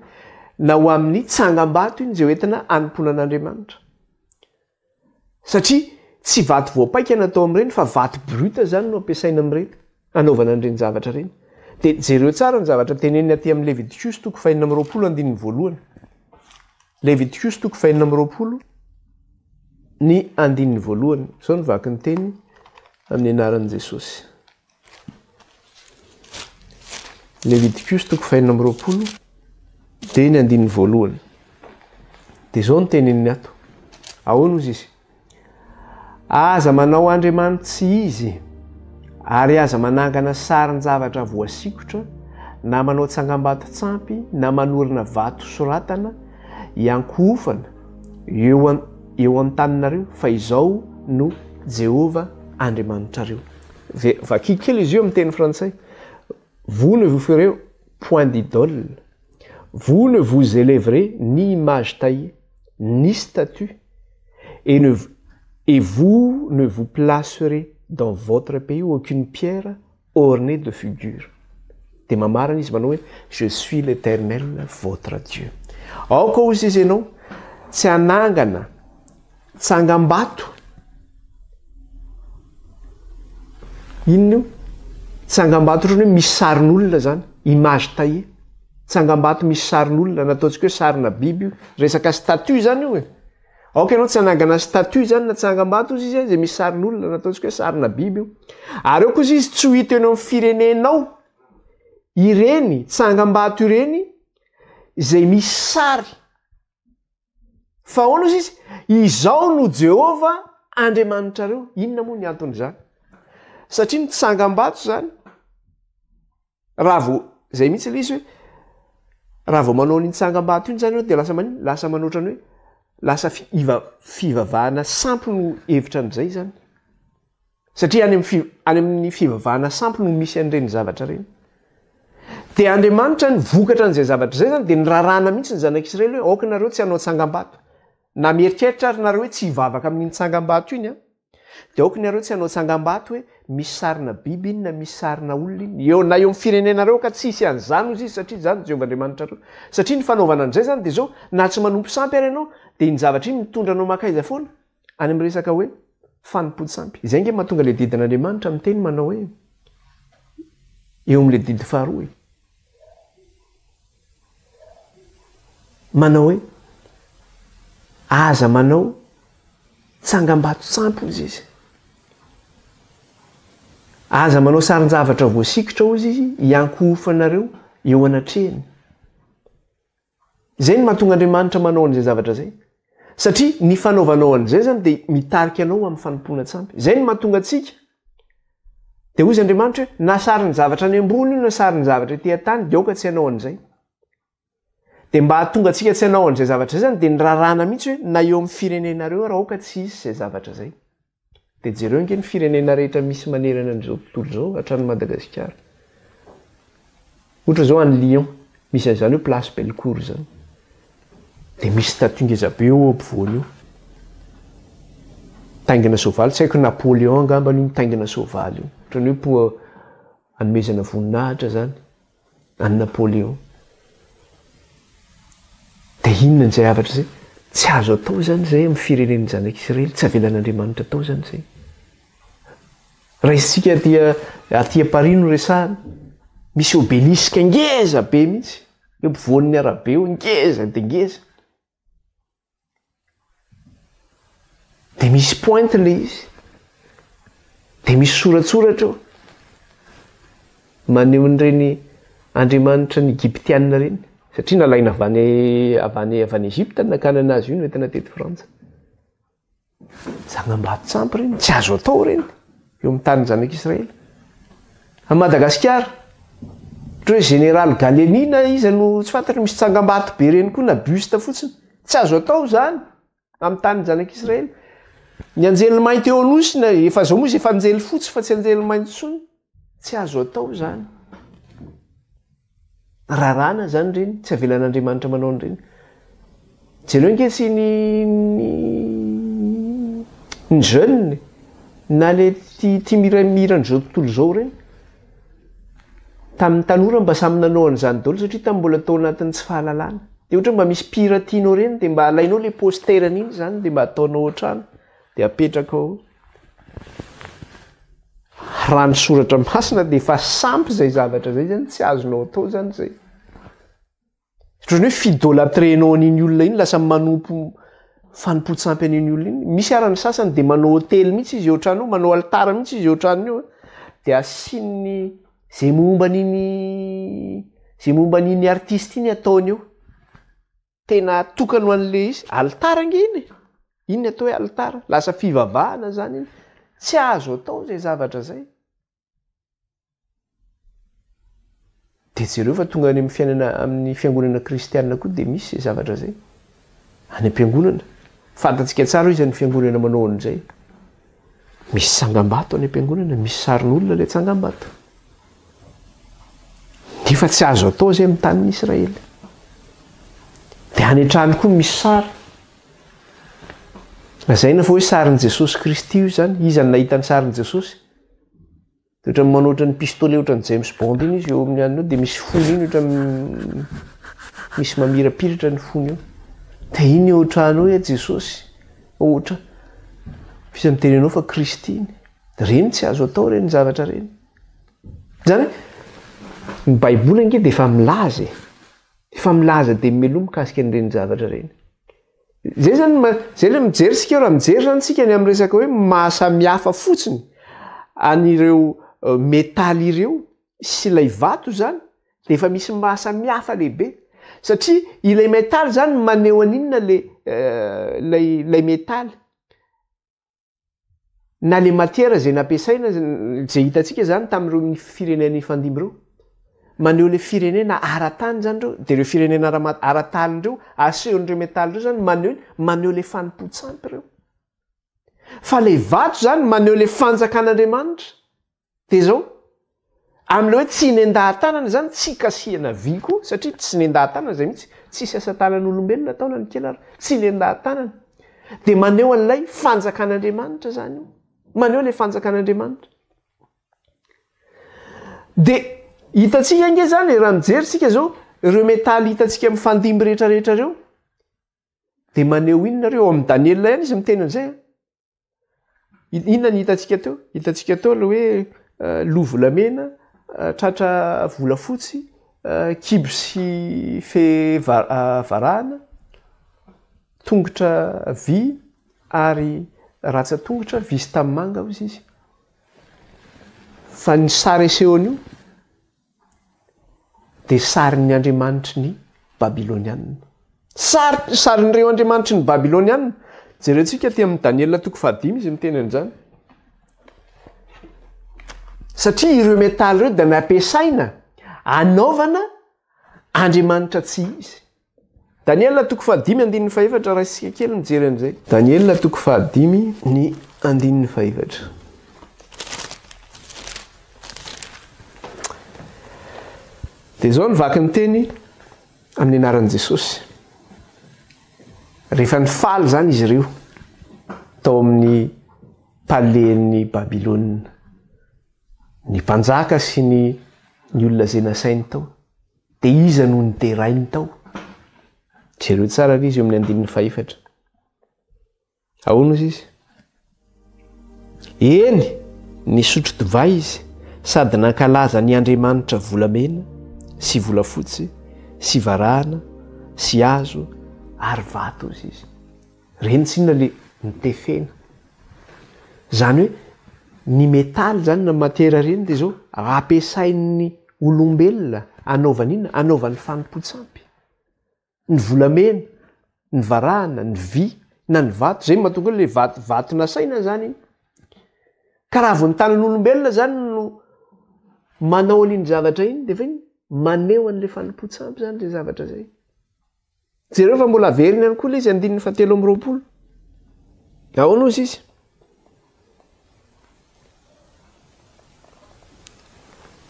na ho amin'ny tsangambato iny izay hoentina hanompoana an'Andriamanitra. Satria tsy vato voapaika natao amin'ireny fa vato brut zany no ampiasaina amin'ireny hanaovana an'ireny zavatra ireny. Dia jereo tsara ny zavatra teneniny aty amin'ny Levitikosy toko fahenina amby roapolo andininy voalohany. Levitikosy toko fahenina amby roapolo, ny andininy voalohany. Izao no vaky ny teny amin'ny anaran'i Jesosy. Levitikosy toko fahenina amby roapolo, dia ny andininy voalohany. Dia izao no teneniny ato. Ahoana ozy izy? Aza manao andriamani-tsy izy, ary aza manangana sarin-javatra voasikotra, na manao tsangambato-tsampy, na manorina vato soratana iankohofana eo an, eo an-taninareo, fa izao no Jehovah Andriamanitrareo. Ve, vakiko kely izy io amin'ny teny frantsay. Vous ne vous ferez point d'idole, vous ne vous élèverez ni image taillée, ni statue, et, ne, et vous ne vous placerez dans votre pays aucune pierre ornée de figure. Dia mamarana izy manao hoe je suis l'Éternel votre Dieu. Aoka hozy izy ianao tsy hanangana tsangambato. Inona io? Tsangambato ohatrany hoe misy sarin'olona zany, image taillée. Tsangambato misy sarin'olona, na ataontsika hoe sarina biby io. Resaka statue zany io e. Aoka ianao tsy hanangana statue zany na tsangambato ozy izy izay misy sarin'olona, na ataontsika hoe sarina biby io. Ary aoka ozy izy tsy ho hita eny amin'ny firenenao ireny tsangambato ireny izay misy sary. Fa ahoana ozy izy? Izao no Jehovah Andriamanitrareo. Inona moa ny anton'izany? Satria ny tsangambato zany, raha vao, zay mihitsy ilay izy hoe, raha vao manao an'iny tsangambato iny zany ianao de lasa manino? Lasa manao ohatran'ny hoe lasa fi- iva- fivavahana sampy no hevitra an'izay zany. Satria any amin'ny any amin'ny fivavahana sampy no misy an'ireny zavatra ireny. Dia Andriamanitra ny vokatra an'izay zavatra izay zany dia nirarahana mihitsy ny zanak'Israely hoe aoka nareo tsy hanao tsangambato. Na mieritreritra ary nareo hoe tsy hivavaka amin'iny tsangambato iny an. Dia aoka nareo tsy hanao tsangambato hoe misy sarina biby iny na misy sarina olona iny. Eo na eo amin'ny firenenareo ka tsy hisy an'izany hozy izy satria izany Jehovah Andriamanitrareo. Satria ny fanaovana an'izay izany dia izao, na tsy manompo sampy ary ianao dia iny zavatra iny mitondra anao mankaiza foana? Any amin'ny resaka hoe fanompoan-tsampy. Izay ange mahatonga ilay didin'Andriamanitra miteny manao hoe eo amin'ilay didy faharoa e. Manao hoe aza manao tsangambato-tsampy hozy izy. Aza manao sarin-javatra voasikotra hozy izy hiankohofanareo eo anatrehany. Izay no mahatonga Andriamanitra manao an'izay zavatra izay. Satria ny fanaovanao an'izay izany dia mitarika anao amin'ny fanompoana tsampy. Izay no mahatonga antsika. Dia hoy Andriamanitra hoe, na sarin'ny zavatra any ambony io na sarin'ny zavatra ety an-tany dia aoka tsy hanao an'izay. Dia mba hahatonga antsika tsy hanao an'izay zavatra izay izany dia nirarahana mihitsy hoe na eo amin'ny firenenareo ary aoka tsy hisy izay zavatra izay. Dia jereo ange ny firenena rehetra misy manerana an'izao tontolo izao, hatrany Madagasikara. Ohatra izao any Lyon, misy an'izany hoe place Bellecour izany. Dia misy statue ngeza be eo ampovoany eo. Mitaingina soavaly, tsy haiko Napoléon angambany io mitaingina soavaly io. Ohatran'ny hoe poa anomezana voninahitra izany. an'i Napoléon. Dia inona izay zavatra izay? Tsy azo atao izany izay amin'ny firenen'ny zanak'Israely, tsy avelan'Andriamanitra atao izany izay. Raha isika aty aty Paris no resahana, misy obelisque ngeza be mihitsy, eo ampovoan'ny arabe eo, ngeza dia ngeza. Dia misy pointe ilay izy. Dia misy soratsoratra eo. Maneho an'ireny andriamanitra ny Egyptiana ireny. Satria nalaina avy any avy any avy any Egypte ny nakana anazy io noentina teto Frantsa. Tsangambato-tsampy ireny, tsy azo atao ireny eo amin'ny tanin'ny zanak'Israely. A Madagasikara, ohatra hoe général Gallieni na iza no tsy fantatro, misy tsangambato be ireny koa na buste fotsiny. Tsy azo atao izany amin'ny tanin'ny zanak'Israely. Ny anjely mainty eo Anosy, na efa zao moa izy efa anjely fotsy fa tsy anjely mainty intsony. Tsy azo atao izany. Raràna izany ireny, tsy avelan'Andriamanitra manao an'ireny. Jereo ange tsy ny ny ny jeune na le tia tia miramira an'izao tontolo izao ireny. Tamin'ny tanora mba samy nanao an'izany daholo satria tamin'ny mbola tao anatin'ny tsy fahalalana. Dia ohatra mba misy mpihira tianao ireny dia mba alainao le poster-n'iny izany dia mba ataonao ao an-trano dia apetrakao ao. Raha ny soratra masina dia efa sampy izay zavatra izay zany, tsy azonao atao zany izay. Ohatran'ny hoe fidolâtrenao an'iny olona iny, lasa manompo fanompoan-tsampy an'iny olona iny. Misy ara ny sasany dia manao hotely mihitsy izy eo an-trano eo, manao alitara mihitsy izy eo an-tranony eo, dia asiany izay momba an'iny izay momba an'iny artiste iny ataony eo. Tena atokany ho an'le izy. Alitara ange iny e! Iny ny atao hoe alitara. Lasa fivavahana zany iny. Tsy azo atao izay zavatra izay. Dia jereo fa tonga any amin'ny fiainana amin'ny fiangonana kristianina koa dia misy izay zavatra izay. Any am-piangonana. Fantatsika tsara hoe iza ny fiangonana manao an'izay. Misy tsangambato any am-piangonana, misy sarin'olona ilay tsangambato. Nefa tsy azo atao izay amin'ny tanin'i Israely. Dia any an-trano koa misy sary. Lazaina fa hoe sarin'i Jesosy Kristy io izany. Iza no nahita ny sarin'i Jesosy? Dia ohatran'ny manao ohatran'ny pistolet ohatran'ny James Bond iny izy eo amin'ny anona eo, dia misy fony iny ohatran'ny misy mamirapiratra ny fony eo. Dia iny eo an-trano eo hoe Jesosy, ohatra. F'iza miteny anao fa Kristy iny. Ireny tsy azo atao ireny zavatra ireny. Izany hoe, ny Baiboly ange dia efa milaza e. Efa milaza dia mialoha mikasika an'ireny zavatra ireny. Zay zany ma, zay le mijery sika raha mijery zany tsika ny amin'ny resaka hoe mahasamihafa fotsiny an'ireo metaly ireo sy ilay vato zany de efa misy mahasamihafa lehibe satria ilay metaly zany maneho an'inona le ilay ilay metaly Na le matière izay nampiasaina izay hitantsika izany tamin'ireo firenena nifandimby ireo, maneho le firenena ara-tany izany ireo, dia ireo firenena ara-tany ireo, asehon'ireo metaly ireo izany maneho maneho le fanompoan-tsampy ireo. Fa le vato izany maneho le fanjakan'Andriamanitra. Dia izao, amin'ilay hoe tsy nendahan-tanana izany, tsy kasihana vy koa, satria tsy nendahan-tanana izay mihitsy, tsisy asa tanan'olombelona atao na ny kely ary, tsy nendahan-tanana. Dia maneho an'ilay fanjakan'Andriamanitra izany io. Maneho ilay fanjakan'Andriamanitra. Dia hitantsika ange izany e, raha mijery isika izao, ireo metaly hitantsika mifandimby rehetrarehetra ireo, dia maneho inona ireo? Ao amin'i Daniela ihany izy miteny an'izay an. Inona ny hitantsika teo? Hitantsika teo ilay hoe eh, loha volamena, eh, tratra volafotsy, eh, kibo sy fe varahana, tongotra vy ary ratsan-tongotra vy sy tanimanga hozy izy. Fa ny sary asehon'io dia sarin'ny andriamanitry ny Babylonianina. Sary, sarin'ireo andriamanitry ny Babylonianina. Jerentsika aty amin'ny Daniela toko fahadimy izy miteny an'izany. Satria ireo metaly ireo dia nampiasaina anaovana andriamanitra tsy izy. Daniela toko fahadimy andininy fahefatra raisika kely mijery an'izay. Daniela toko fahadimy ny andininy fahefatra. Dia izao ny vaky ny teny amin'ny anaran'i Jesosy. Rehefa nifaly izany izy ireo tao amin'ny palehan'ny Babylona. Ny mpanjaka sy ny ny olona izay nasainy tao. Dia iza no noderainy tao? Jereo tsara ry izy eo amin'ny andininy fahefatra. Ahoana ozy izy? Eny, nisotro divay izy sady nankalaza ny andriamanitra volamena sy volafotsy sy varahana sy hazo ary vato ozy izy. Reny tsinona le nitefena. Zany hoe ny metaly zany na matière reny de zao ampiasain'ny olombelona anaovany inona? Anaovany fanompoan-tsampy. Ny volamena, ny varahana, ny vy na ny vato, zay no mahatonga hoe le vato vato nasaina zany iny. Ka raha vao ny tanan'olombelona zany no manao an'iny zavatra iny de efa inona? Maneho an'le fanompoan-tsampy zany le zavatra zay. Jereo fa mbola averiny ihany koa ilay izy andininy fahatelo amby 20. Ahoana ozy izy?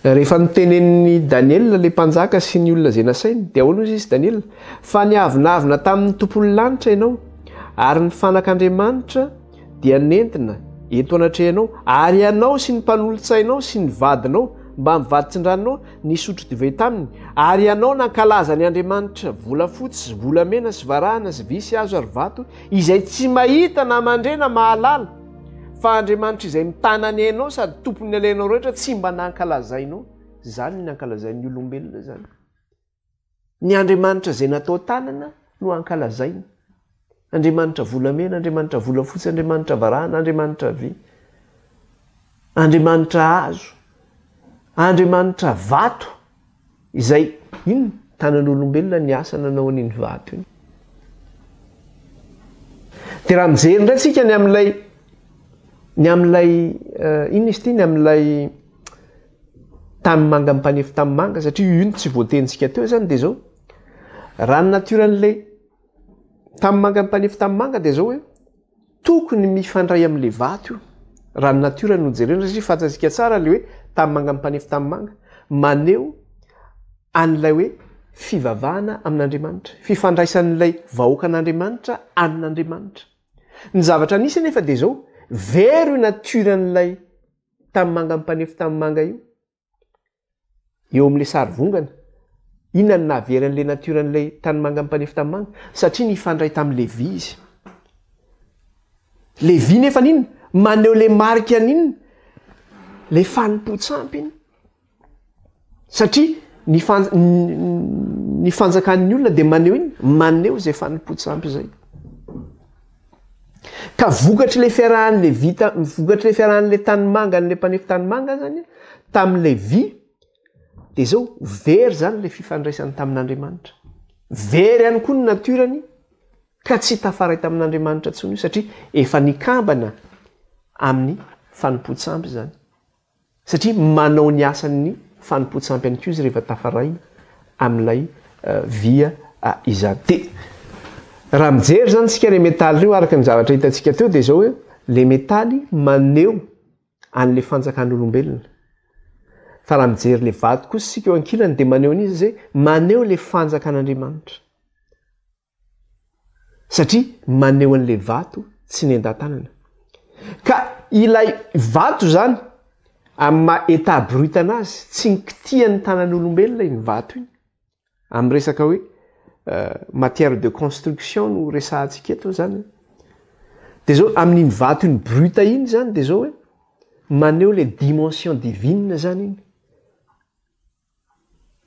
Rehefa notenenin'i Daniela ilay mpanjaka sy ny olona izay nasainy, dia ahoana ozy izy Daniela? Fa niavonavona tamin'ny tompon'ny lanitra ianao, ary ny fanak'Andriamanitra dia nentina eto anatrehanao, ary ianao sy ny mpanolotsainao sy ny vadinao mbamin'ny vaditsindranonao nisotro divay taminy, ary ianao nankalaza ny andriamanitra volafotsy sy volamena sy varahana sy vy sy hazo ary vato, izay tsy mahita na mandre na mahalala, fa Andriamanitra izay mitana ny ainao sady tompon'ny alainao rehetra tsy mba nankalazainao. Izany ny nankalazain'ny olombelona izany. Ny Andriamanitra izay natao tanana no ankalazaina. Andriamanitra volamena, Andriamanitra volafotsy, Andriamanitra varahana, Andriamanitra vy, Andriamanitra hazo, Andriamanitra vato, izay inona? Tanan'olombelona ny asa nanao an'iny vato iny. Dia raha mijery indray tsika ny amin'ilay ny amin'ilay eh, inona izy ity ny amin'ilay Tanimanga mpanefy tanimanga satria io no tsy voatenintsika teo zany de zao, raha ny natioran'le tanimanga mpanefy tanimanga de zao hoe tokony mifandray am'le vato io raha ny natiorany no jerena satria fantatsika tsara le hoe tanimanga mpanefy tanimanga maneho an'ilay hoe fivavahana amin'Andriamanitra, fifandraisan'ilay vahoakan'Andriamanitra amin'Andriamanitra. Ny zavatra nisy anefa de zao, very io natioran'ilay Tanimanga mpanefy tanimanga io, eo amin'ilay sary vongana. Inona no nahavery an'ilay natioran'ilay tanimanga mpanefy tanimanga? Satria nifandray tamin'ilay vy izy. Ilay vy nefa n'inona? Maneho ilay marika an'inona? Ilay fanompoan-tsampy iny. Satria ny fan- ny fanjakan'ny olona dia maneho inona? Maneho izay fanompoan-tsampy izay. Ka vokatr'ilay fiarahan'ilay vita, vokatr'ilay fiarahan'ilay tanimanga an'ilay mpanefy tanimanga zany tamin'ilay vy dia zao very zany ilay fifandraisany tamin'Andriamanitra. Very ihany koa ny natiorany ka tsy tafaray tamin'Andriamanitra intsony io satria efa nikambana amin'ny fanompoan-tsampy izany. Satria manao ny asan'ny fanompoan-tsampy ihany koa izy rehefa tafaray amin'ilay via izany. Dia raha mijery izany isika ilay metaly ireo araka ny zavatra hitantsika teo dia izao hoe ilay metaly maneho an'ilay fanjakan'olombelona. Fa raha mijery ilay vato kosa isika eo ankilany dia maneho an'iza izay? Maneho ilay fanjakan'Andriamanitra. Satria maneho an'ilay vato tsy nendan-tanana. Ka ilay vato izany, amin'ny maha état brut anazy, tsy nikitihan'ny tanan'olombelona iny vato iny. Amin'ny resaka hoe matière de construction no resahantsika eto izany. Dia izao, amin'iny vato iny brut iny izany dia izao hoe, maneho ilay dimension divine izany iny.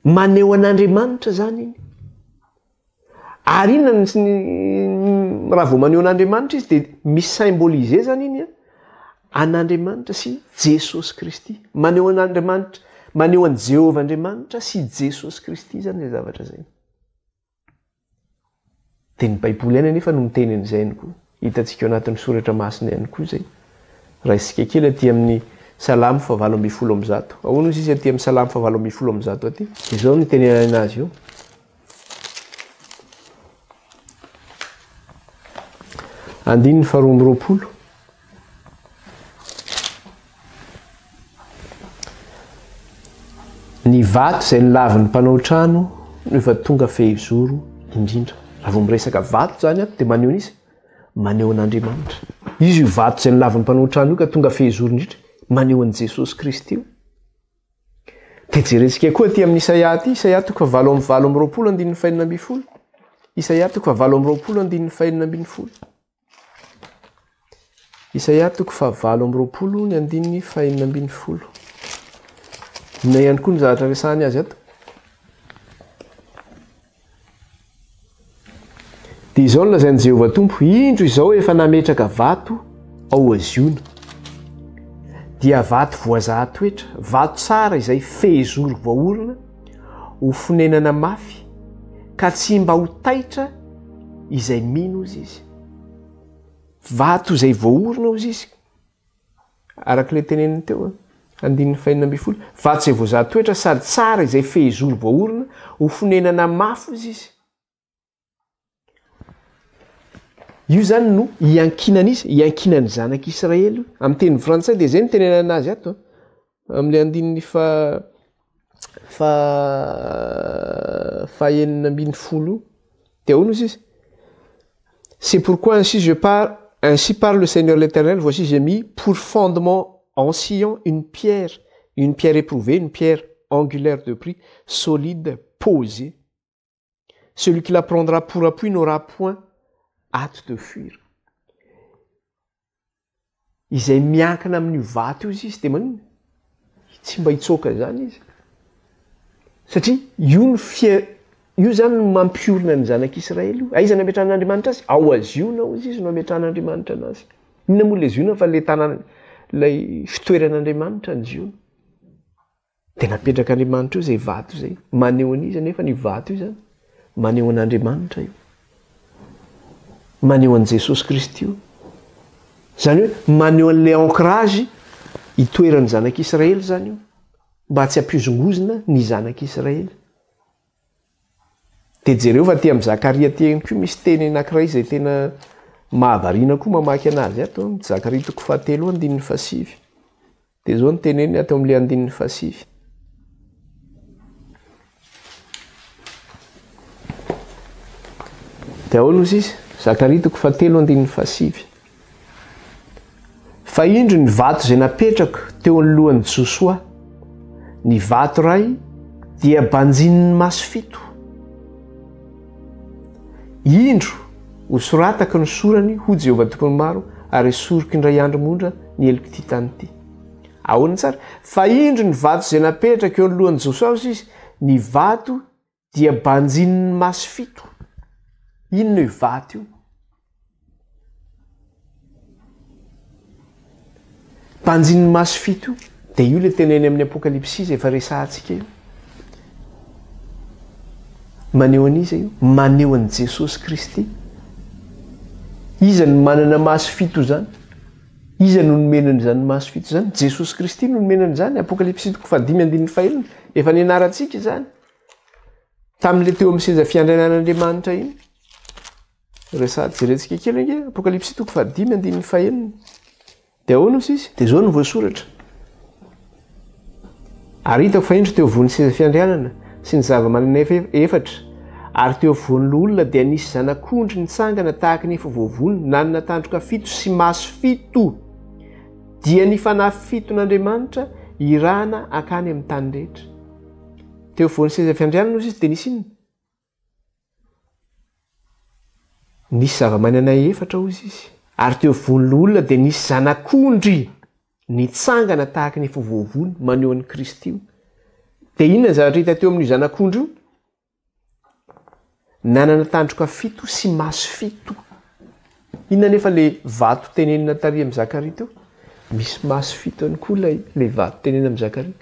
Maneho an'Andriamanitra izany iny. Ary inona ny, raha vao maneho an'Andriamanitra izy dia mi-symboliser izany iny an, an'Andriamanitra sy Jesosy Kristy. Maneho an'Andriamanitra, maneho an'i Jehovah Andriamanitra sy Jesosy Kristy izany izay zavatra izay. Dia ny Baiboly ihany anefa no miteny an'izay ihany koa. Hitantsika ao anatin'ny Soratra Masina ihany koa izay. Raisintsika kely aty amin'ny Salamo fahavalo 118. Ahoana hozy izy aty amin'ny Salamo fahavalo 118 aty? Izao no itenenana azy io. Andininy faharoa amby roapolo. Ny vato izay nolavin'ny mpanao trano no efa tonga fehizoro indrindra. Raha vao miresaka vato izany ato dia maneho an'iza? Maneho an'Andriamanitra. Izy io vato izay nolavin'ny mpanao trano io ka tonga fehizoro indrindra, maneho an'i Jesosy Kristy io. Dia jerentsika koa aty amin'ny Isaia aty, Isaia toko fahavalo amby 28 andininy fahenina ambin'ny folo. Isaia toko fahavalo amby roapolo andininy fahenina ambin'ny folo. Isaia toko fahavalo amby roapolo ny andininy fahenina ambin'ny folo. Inona ihany koa ny zavatra resahany azy ato? Dia izao no lazain'i Jehovah Tompo, Indro izao efa nametraka vato ao Ziona, dia vato voazaha toetra, vato tsara izay fehizoro voaorina, ho fonenana mafy, ka tsy mba ho taitra izay mino hozy izy. Vato izay voaorina hozy izy, araka ilay teneniny teo, andininy fahenina ambin'ny folo, vato izay voazaha toetra sady tsara izay fehizoro voaorina, ho fonenana mafy hozy izy. Io izany no iankinan'iza? Iankinan'ny zanak'Israely io. Amin'ny teny frantsay dia izay no tenenana azy ato. Amin'ilay andininy fa fa fahenina ambin'ny folo io. Dia ahoana hozy izy? C'est pourquoi ainsi je parle, ainsi parle le Seigneur l'Éternel, voici j'ai mis pour fondement en Sion une pierre, une pierre éprouvée, une pierre angulaire de prix, solide, posée. Celui qui la prendra pour appui n'aura point hâte de fuir. Izay miankina amin'io vato io izy dia maninona? Tsy mba hitsoaka izany izy. Satria io no fia io izany no mampiorina ny zanak'Israely io. Aiza no ametrahan'Andriamanitra azy? Ao a Ziona hozy izy no ametrahan'Andriamanitra anazy. Inona moa ilay Ziona fa ilay tanàna ilay fitoeran'Andriamanitra ny Ziona. Dia napetrak'Andriamanitra eo izay vato izay. Maneho an'iza anefa io vato io izany? Maneho an'Andriamanitra io. Maneho an'i Jesosy Kristy io. Izany hoe maneho an'ilay ancrage itoeran'ny zanak'Israely izany io. Mba tsy hampihozongozona ny zanak'Israely. Dia jereo fa aty amin'i Zakaria aty ihany koa misy teny anankiray izay tena mahavariana koa mamaky anazy ato. Zakaria toko fahatelo andininy fahasivy. Dia izao no teneniny ato amin'ilay andininy fahasivy. Dia ahoana hozy izy? Zakaria toko fahatelo andininy fahasivy. Fa indro ny vato izay napetrako teo anoloan'i Josoa, ny vato iray dia banjinin'ny maso fito. Indro, hosoratako ny sorany, hoy Jehovah Tompon'ny maro, ary hesoriko indray andro monja ny helok'ity tany ity. Ahoana tsara? Fa indro ny vato izay napetraka eo anoloan'i Josoa, hoy izy, ny vato dia banjinin'ny maso fito. Inona io vato io? Banjinin'ny maso fito io. Dia io ilay teneny amin'ny Apokalypsy izay efa resahantsika io. Maneho an'iza io? Maneho an'i Jesosy Kristy. Iza no manana maso fito izany? Iza no nomena an'izany maso fito izany? Jesosy Kristy no nomena an'izany. Apokalypsy toko fahadimy andininy fahenina. Efa nianarantsika izany. Tamin'ilay teo amin'ny seza fiandrianan'Andriamanitra iny. Resaha jerentsika kely ange. Apokalypsy toko fahadimy andininy fahenina. Dia ahoana hoy izy? Dia izao no voasoratra. Ary hitako fa indro teo afovoan'ny seza fiandrianana sy ny zava-manan'aina efatra, ary teo afovoan'ny loholona dia nisy zanak'ondry nitsangana tahaka ny efa voavono, nanana tandroka fito sy maso fito. dia ny fanahy fiton'Andriamanitra irahana hankany amin'ny tany rehetra. Teo afovoan'ny seza fiandrianana hozy izy dia nisy inona? Nisy zava-manana efatra hozy izy, ary teo afovoan'ny loholona dia nisy zanak'ondry nitsangana tahaka ny efa voavono, maneho an'i Kristy io. Dia inona ny zavatra hita teo amin'io zanak'ondry io? Nanana tandroka fito sy maso fito. Inona anefa ilay vato tenenina tary amin'i Zakaria teo? Misy maso fito ihany koa ilay ilay vato tenenina amin'i Zakaria.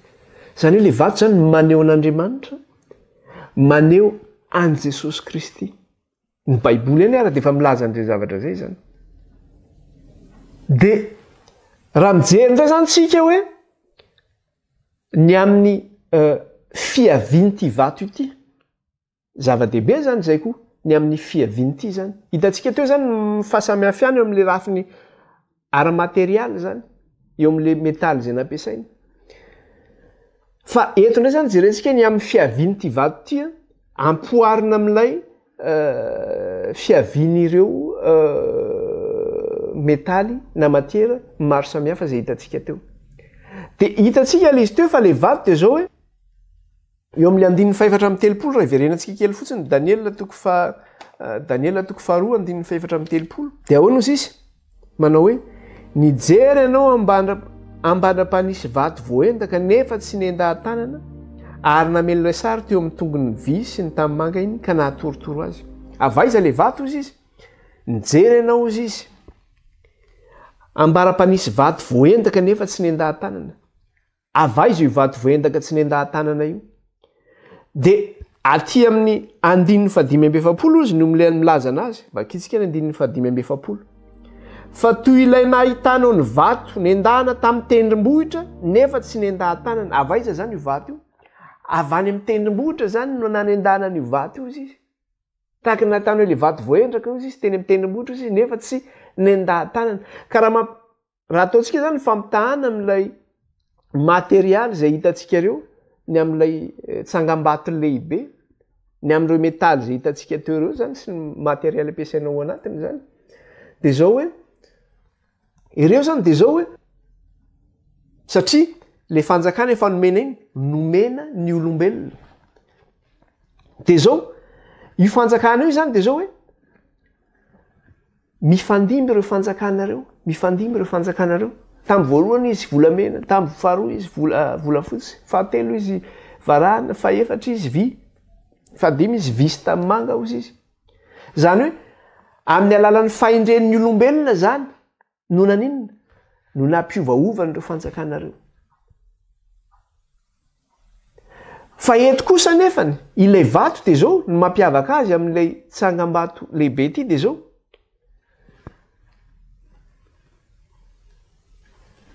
Izany hoe ilay vato izany maneho an'Andriamanitra, maneho an'i Jesosy Kristy. Ny Baiboly ihany ara dia efa milaza an'izay zavatra izay izany. Dia raha mijery indray izany tsika hoe ny amin'ny fiavian'ity vato ity. Zava-dehibe izany izay koa, ny amin'ny fiavian'ity izany. Hitantsika teo izany ny fahasamihafana eo amin'ilay lafiny ara-materialy izany, eo amin'ilay metaly izay nampiasaina. Fa eto indray izany jerentsika ny amin'ny fiavian'ity vato ity, ampoharina amin'ilay fiavian'ireo metaly na matiera maro samihafa izay hitantsika teo. Dia hitantsika ilay izy teo fa ilay vato dia izao hoe, eo amin'ilay andininy fahefatra amby telopolo raha hiverenantsika kely fotsiny, Daniela toko faha, Daniela toko faharoa andininy fahefatra amby telopolo. Dia ahoana hozy izy? Manao hoe, Nijery anao ambandra, ambandra-panisy vato voaendaka nefa tsy nendahan-tanana, ary namely ilay sary teo amin'ny tongony ny vy sy ny tanimanga iny ka nahatorotoro azy. Avy aiza ilay vato hozy izy? Nijery anao hozy izy. Ambara-panisy vato voaendaka nefa tsy nendahan-tanana. Avy aiza io vato voaendaka tsy nendahan-tanana io? Dia aty amin'ny andininy fahadimy amby 40 izy no milaza anazy. Vakintsika ny andininy fahadimy amby 40. Fa toy ilay nahitanao ny vato nendahana tamin'ny tendrombohitra nefa tsy nendahan-tanana. Avy aiza izany io vato io? Avy any amin'ny tendrombohitra izany no nanendahana an'io vato io izy izy. Tahaka ny nahitanao ilay vato voaendraka izy izy teny amin'ny tendrombohitra izy nefa tsy nendahan-tanana. Ka raha mamp Raha ataontsika izany ny fampitahana amin'ilay materialy izay hitantsika ireo, ny amin'ilay eh, tsangambato lehibe, ny amin'ireo metaly izay hitantsika teo ireo izany sy ny materialy ampiasaina ao anatiny izany, dia izao hoe, ireo izany dia izao hoe, satria le fanjakana efa nomena iny, nomena ny olombelona. Dia izao, io fanjakana io izany dia izao hoe, Mifandimby ireo fanjakana ireo, mifandimby ireo fanjakana ireo. Tamin'ny voalohany izy volamena, tamin'ny faharoa izy vola, volafotsy, fahatelo izy varahana, fahefatra izy vy, fahadimy izy vy sy tanimanga hozy izy. Izany hoe amin'ny alalan'ny fahendren'ny olombelona izany no naninona? No nampiovaova an'ireo fanjakana ireo. Fa eto kosa anefany, ilay vato dia izao, ny mampiavaka azy amin'ilay tsangambato lehibe ity dia izao,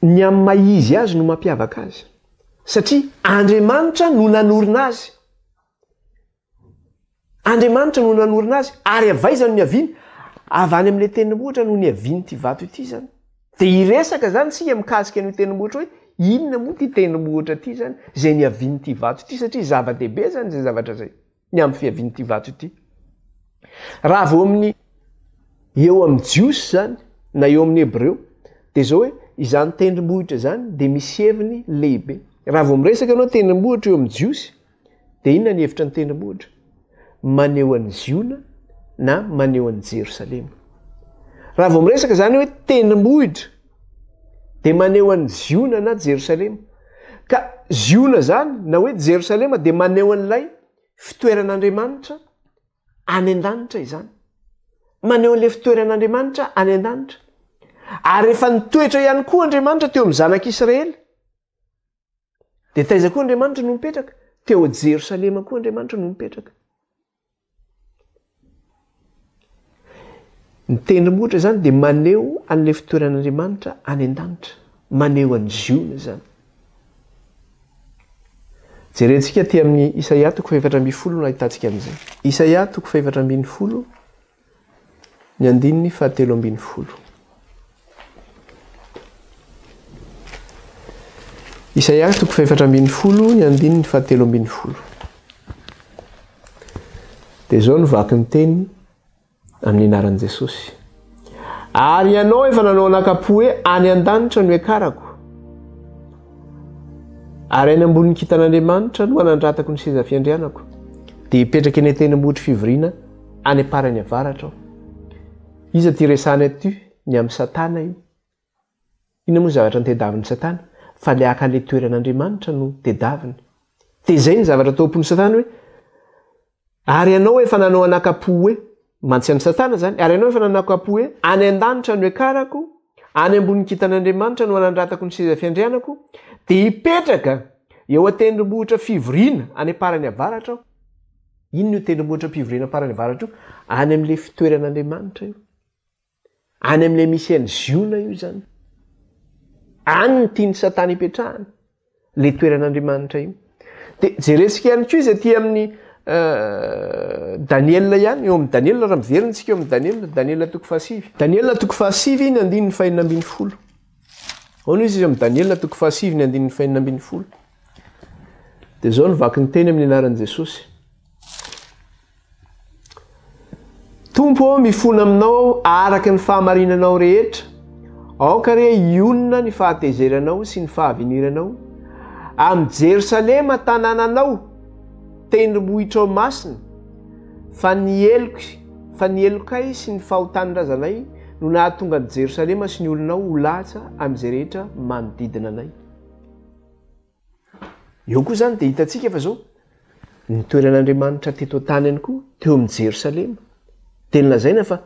ny amin'ny maha izy azy no mampiavaka azy. Satria Andriamanitra no nanorina azy. Andriamanitra no nanorina azy, ary avy aiza no niaviany? Avy any amin'ilay tendrombohitra no niavian'ity vato ity izany. Dia hiresaka izany isika mikasika an'io tendrombohitra hoe inona moa ity tendrombohitra ity izany, izay niavian'ity vato ity, satria zava-dehibe izany izay zavatra izay, ny amin'ny fiavian'ity vato ity. Raha vao amin'ny eo amin'ny Jiosy izany, na eo amin'ny Hebreo, dia izao hoe izany tendrombohitra izany dia misy heviny lehibe. Raha vao miresaka ianao tendrombohitra eo amin'ny Jiosy, Dia inona ny hevitra ny tendrombohitra? Maneho an'i Ziona na maneho an'i Jerosalema. Raha vao miresaka izany hoe tendrombohitra dia maneho an'i Ziona na Jerosalema. Ka Ziona izany na hoe Jerosalema dia maneho an'ilay fitoeran'Andriamanitra any an-danitra izany. Maneho an'ilay fitoeran'Andriamanitra any an-danitra. Ary efa nitoetra ihany koa Andriamanitra teo amin'ny zanak'Israely. Dia taiza koa Andriamanitra no nipetraka? Teo Jerosalema koa Andriamanitra no nipetraka. Ny tendrombohitra izany dia maneho an'ilay fitoeran'Andriamanitra any an-danitra, maneho an'i Ziona izany. Jerentsika aty amin'ny Isaia toko fahefatra ambin'ny folo no ahitantsika an'izay. Isaia toko fahefatra ambin'ny folo. Ny andininy fahatelo ambin'ny folo. Isaia toko fahefatra ambin'ny folo, ny andininy fahatelo ambin'ny folo. Dia izao no vaky ny teny amin'ny anaran'i Jesosy. Ary ianao efa nanao anakam-po hoe, Any an-danitra no hiakarako, ary any ambonin'ny kintan'Andriamanitra no hanandratako ny seza fiandrianako. Dia hipetraka eny an-tendrombohitry fivoriana any am-parany avaratra aho. Iza ity resahana ity? Ny amin'i Satana io. Inona moa ny zavatra notediavin'i Satana? Fa ilay haka ilay toeran'Andriamanitra no tediaviny. Dia izay ny zavatra tao am-pon'i Satana hoe, Ary ianao efa nanao anakam-po hoe, mantsy an'i Satana izany, ary ianao efa nanakam-po hoe, any an-danitra no hiakarako, any ambonin'ny kintan'Andriamanitra no hanandratako ny seza fiandrianako, dia hipetraka eo an-tendrombohitra fivoriana any am-parany avaratra aho. Inona io tendrombohitra fivoriana am-parany avaratra io? Any amin'ilay fitoeran'Andriamanitra io. Any amin'ilay misy an'i Ziona io izany. Any ny tian'i Satana hipetrahana. Ilay toeran'Andriamanitra io. Dia jerentsika ihany koa izy aty amin'ny euh, Daniela ihany, eo amin'ny Daniela, raha miverina isika eo amin'ny Daniela, Daniela toko fahasivy. Daniela toko fahasivy ny andininy fahenina ambin'ny folo. Ahoana izy izy amin'ny Daniela toko fahasivy ny andininy fahenina ambin'ny folo. Dia izao no vaky ny teny amin'ny anaran'i Jesosy. Tompo ô, mifona aminao aho araka ny fahamarinanao rehetra. Aoka re hionona ny fahatezeranao sy ny fahaviniranao amin'i Jerosalema tanànanao, tendrombohitrao masina, fa ny heloky, fa ny helokay sy ny fahotan'ny razanay no nahatonga an'i Jerosalema sy ny olonao ho latsa amin'izay rehetra manodidina anay. Eo koa izany dia hitantsika fa izao, ny toeran'Andriamanitra teto an-tany ihany koa, teo amin'i Jerosalema, dia nolazaina fa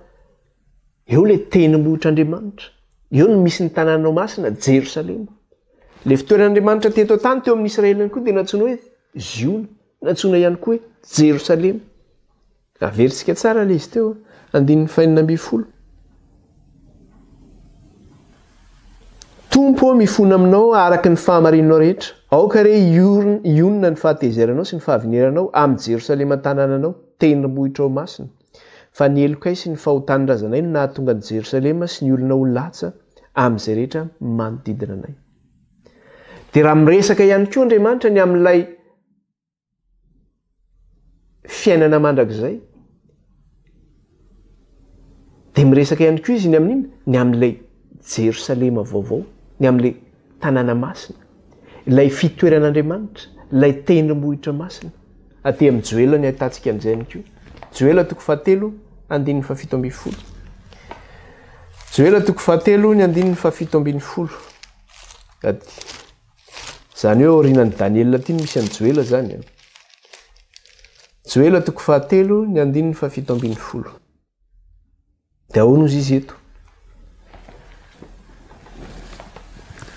eo ilay tendrombohitr'Andriamanitra, eo no misy ny tanànao masina, Jerosalema. Ilay fitoeran'Andriamanitra teto an-tany teo amin'ny Israely ihany koa dia nantsoina hoe Ziona, nantsoina ihany koa hoe Jerosalema. Averintsika tsara ilay izy teo, andininy fahenina ambin'ny folo. Tompo ô, mifona aminao araka ny fahamarinanao rehetra. Aoka re hionona ny fahatezeranao sy ny fahaviniranao amin'i Jerosalema tanànanao, tendrombohitrao masina. Fa ny helokay sy ny fahotan'ny razanay no nahatonga an'i Jerosalema sy ny olona ho latsa amin'izay rehetra manodidina anay. Dia raha miresaka ihany koa Andriamanitra ny amin'ilay fiainana mandrakizay. Dia miresaka ihany koa izy ny amin'inona? Ny amin'ilay Jerosalema vaovao, ny amin'ilay tanàna masina, ilay fitoeran'Andriamanitra, ilay tendrombohitra masina. Aty amin'ny Joela ny ahitantsika an'izay ihany koa. Joela toko fahatelo, andininy fahafito ambin'ny folo. Joela toko fahatelo, ny andininy fahafito ambin'ny folo. Izany hoe aorianan'i Daniela aty no misy an'i Joela izany an. Joela toko fahatelo ny andininy fahafito ambin'ny folo. Dia ahoana ozy izy eto?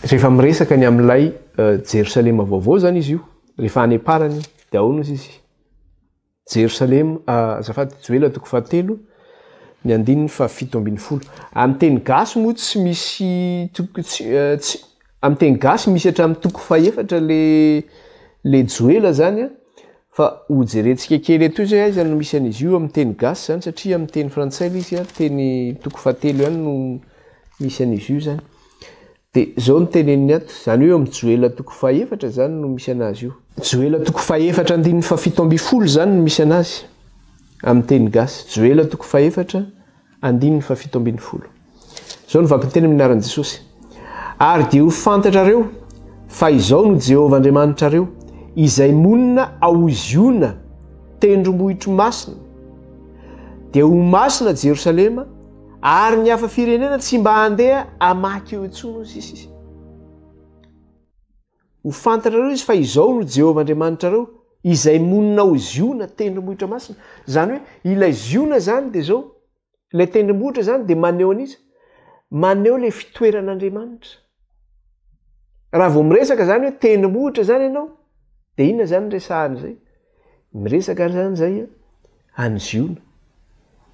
Rehefa miresaka ny amin'ilay eh, Jerosalema vaovao izany izy io, rehefa any am-parany, dia ahoana ozy izy? Jerosalema, azafady, Joela toko fahatelo, ny andininy fahafito ambin'ny folo. Amin'ny teny gasy moa tsy misy toko tsy tsy amin'ny teny gasy misy hatramin'ny toko fahefatra le le Joela zany an, fa ho jerentsika kely eto izay aiza no misy an'izy io amin'ny teny gasy zany satria amin'ny teny frantsay le izy an, teny toko fahatelo ihany no misy an'izy io zany. Dia izao no teneniny ato, izany hoe eo amin'ny Joela toko fahefatra izany no misy an'azy io. Joela toko fahefatra andininy fahafito ambin'ny folo izany no misy an'azy, amin'ny teny gasy. Joela toko fahefatra andininy fahafito ambin'ny folo. Izao no vakin-teny amin'ny anaran'i Jesosy. Ary dia ho fantatrareo fa izao no Jehovah Andriamanitrareo, izay monina ao Ziona, tendrombohitro masina. Dia ho masina Jerosalema, Ary ny hafa firenena tsy mba handeha hamaky eo intsony, hoy sisa. Ho fantatrareo izy fa izao no Jehovah Andriamanitrareo, izay monina ao Ziona, tendrombohitra masina. Izany hoe ilay Ziona izany dia izao, ilay tendrombohitra izany dia maneho an'iza? Maneho ilay fitoeran'Andriamanitra. Raha vao miresaka izany hoe tendrombohitra izany ianao, dia inona izany resahana izay? Miresaka izany izay any Ziona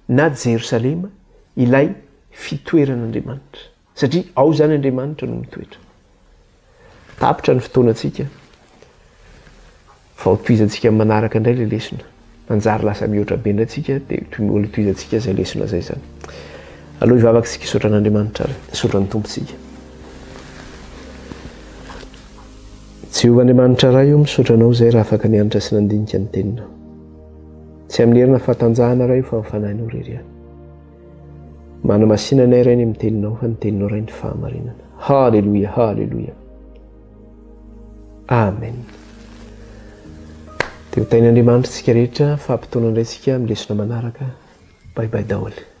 na Jerosalema ilay fitoeran'Andriamanitra. Satria ao izany Andriamanitra no mitoetra. Tapitra ny fotoanantsika. Vao tohizantsika amin'ny manaraka indray ilay lesona. Manjary lasa mihoatra be indray tsika dia toy mbola tohizantsika izay lesona izay izany. Aleo hivavaka isika hisaotra an'Andriamanitra ary hisaotra ny Tompontsika. Jehovah Andriamanitra Ray o, misaotra Anao izay raha afaka nianatra sy nandinika ny Teninao. Tsy amin'ny herina fahatanjahana Ray o fa amin'ny Fanahinao irery ihany. Manamasina anay Ray ny amin'ny teninao fa ny teninao Ray ny fahamarinana. Haleloia, haleloia. Amen. Dia ho tahin'Andriamanitra isika rehetra, fahapotoana indray isika amin'ny lesona manaraka. Bye bye daholo.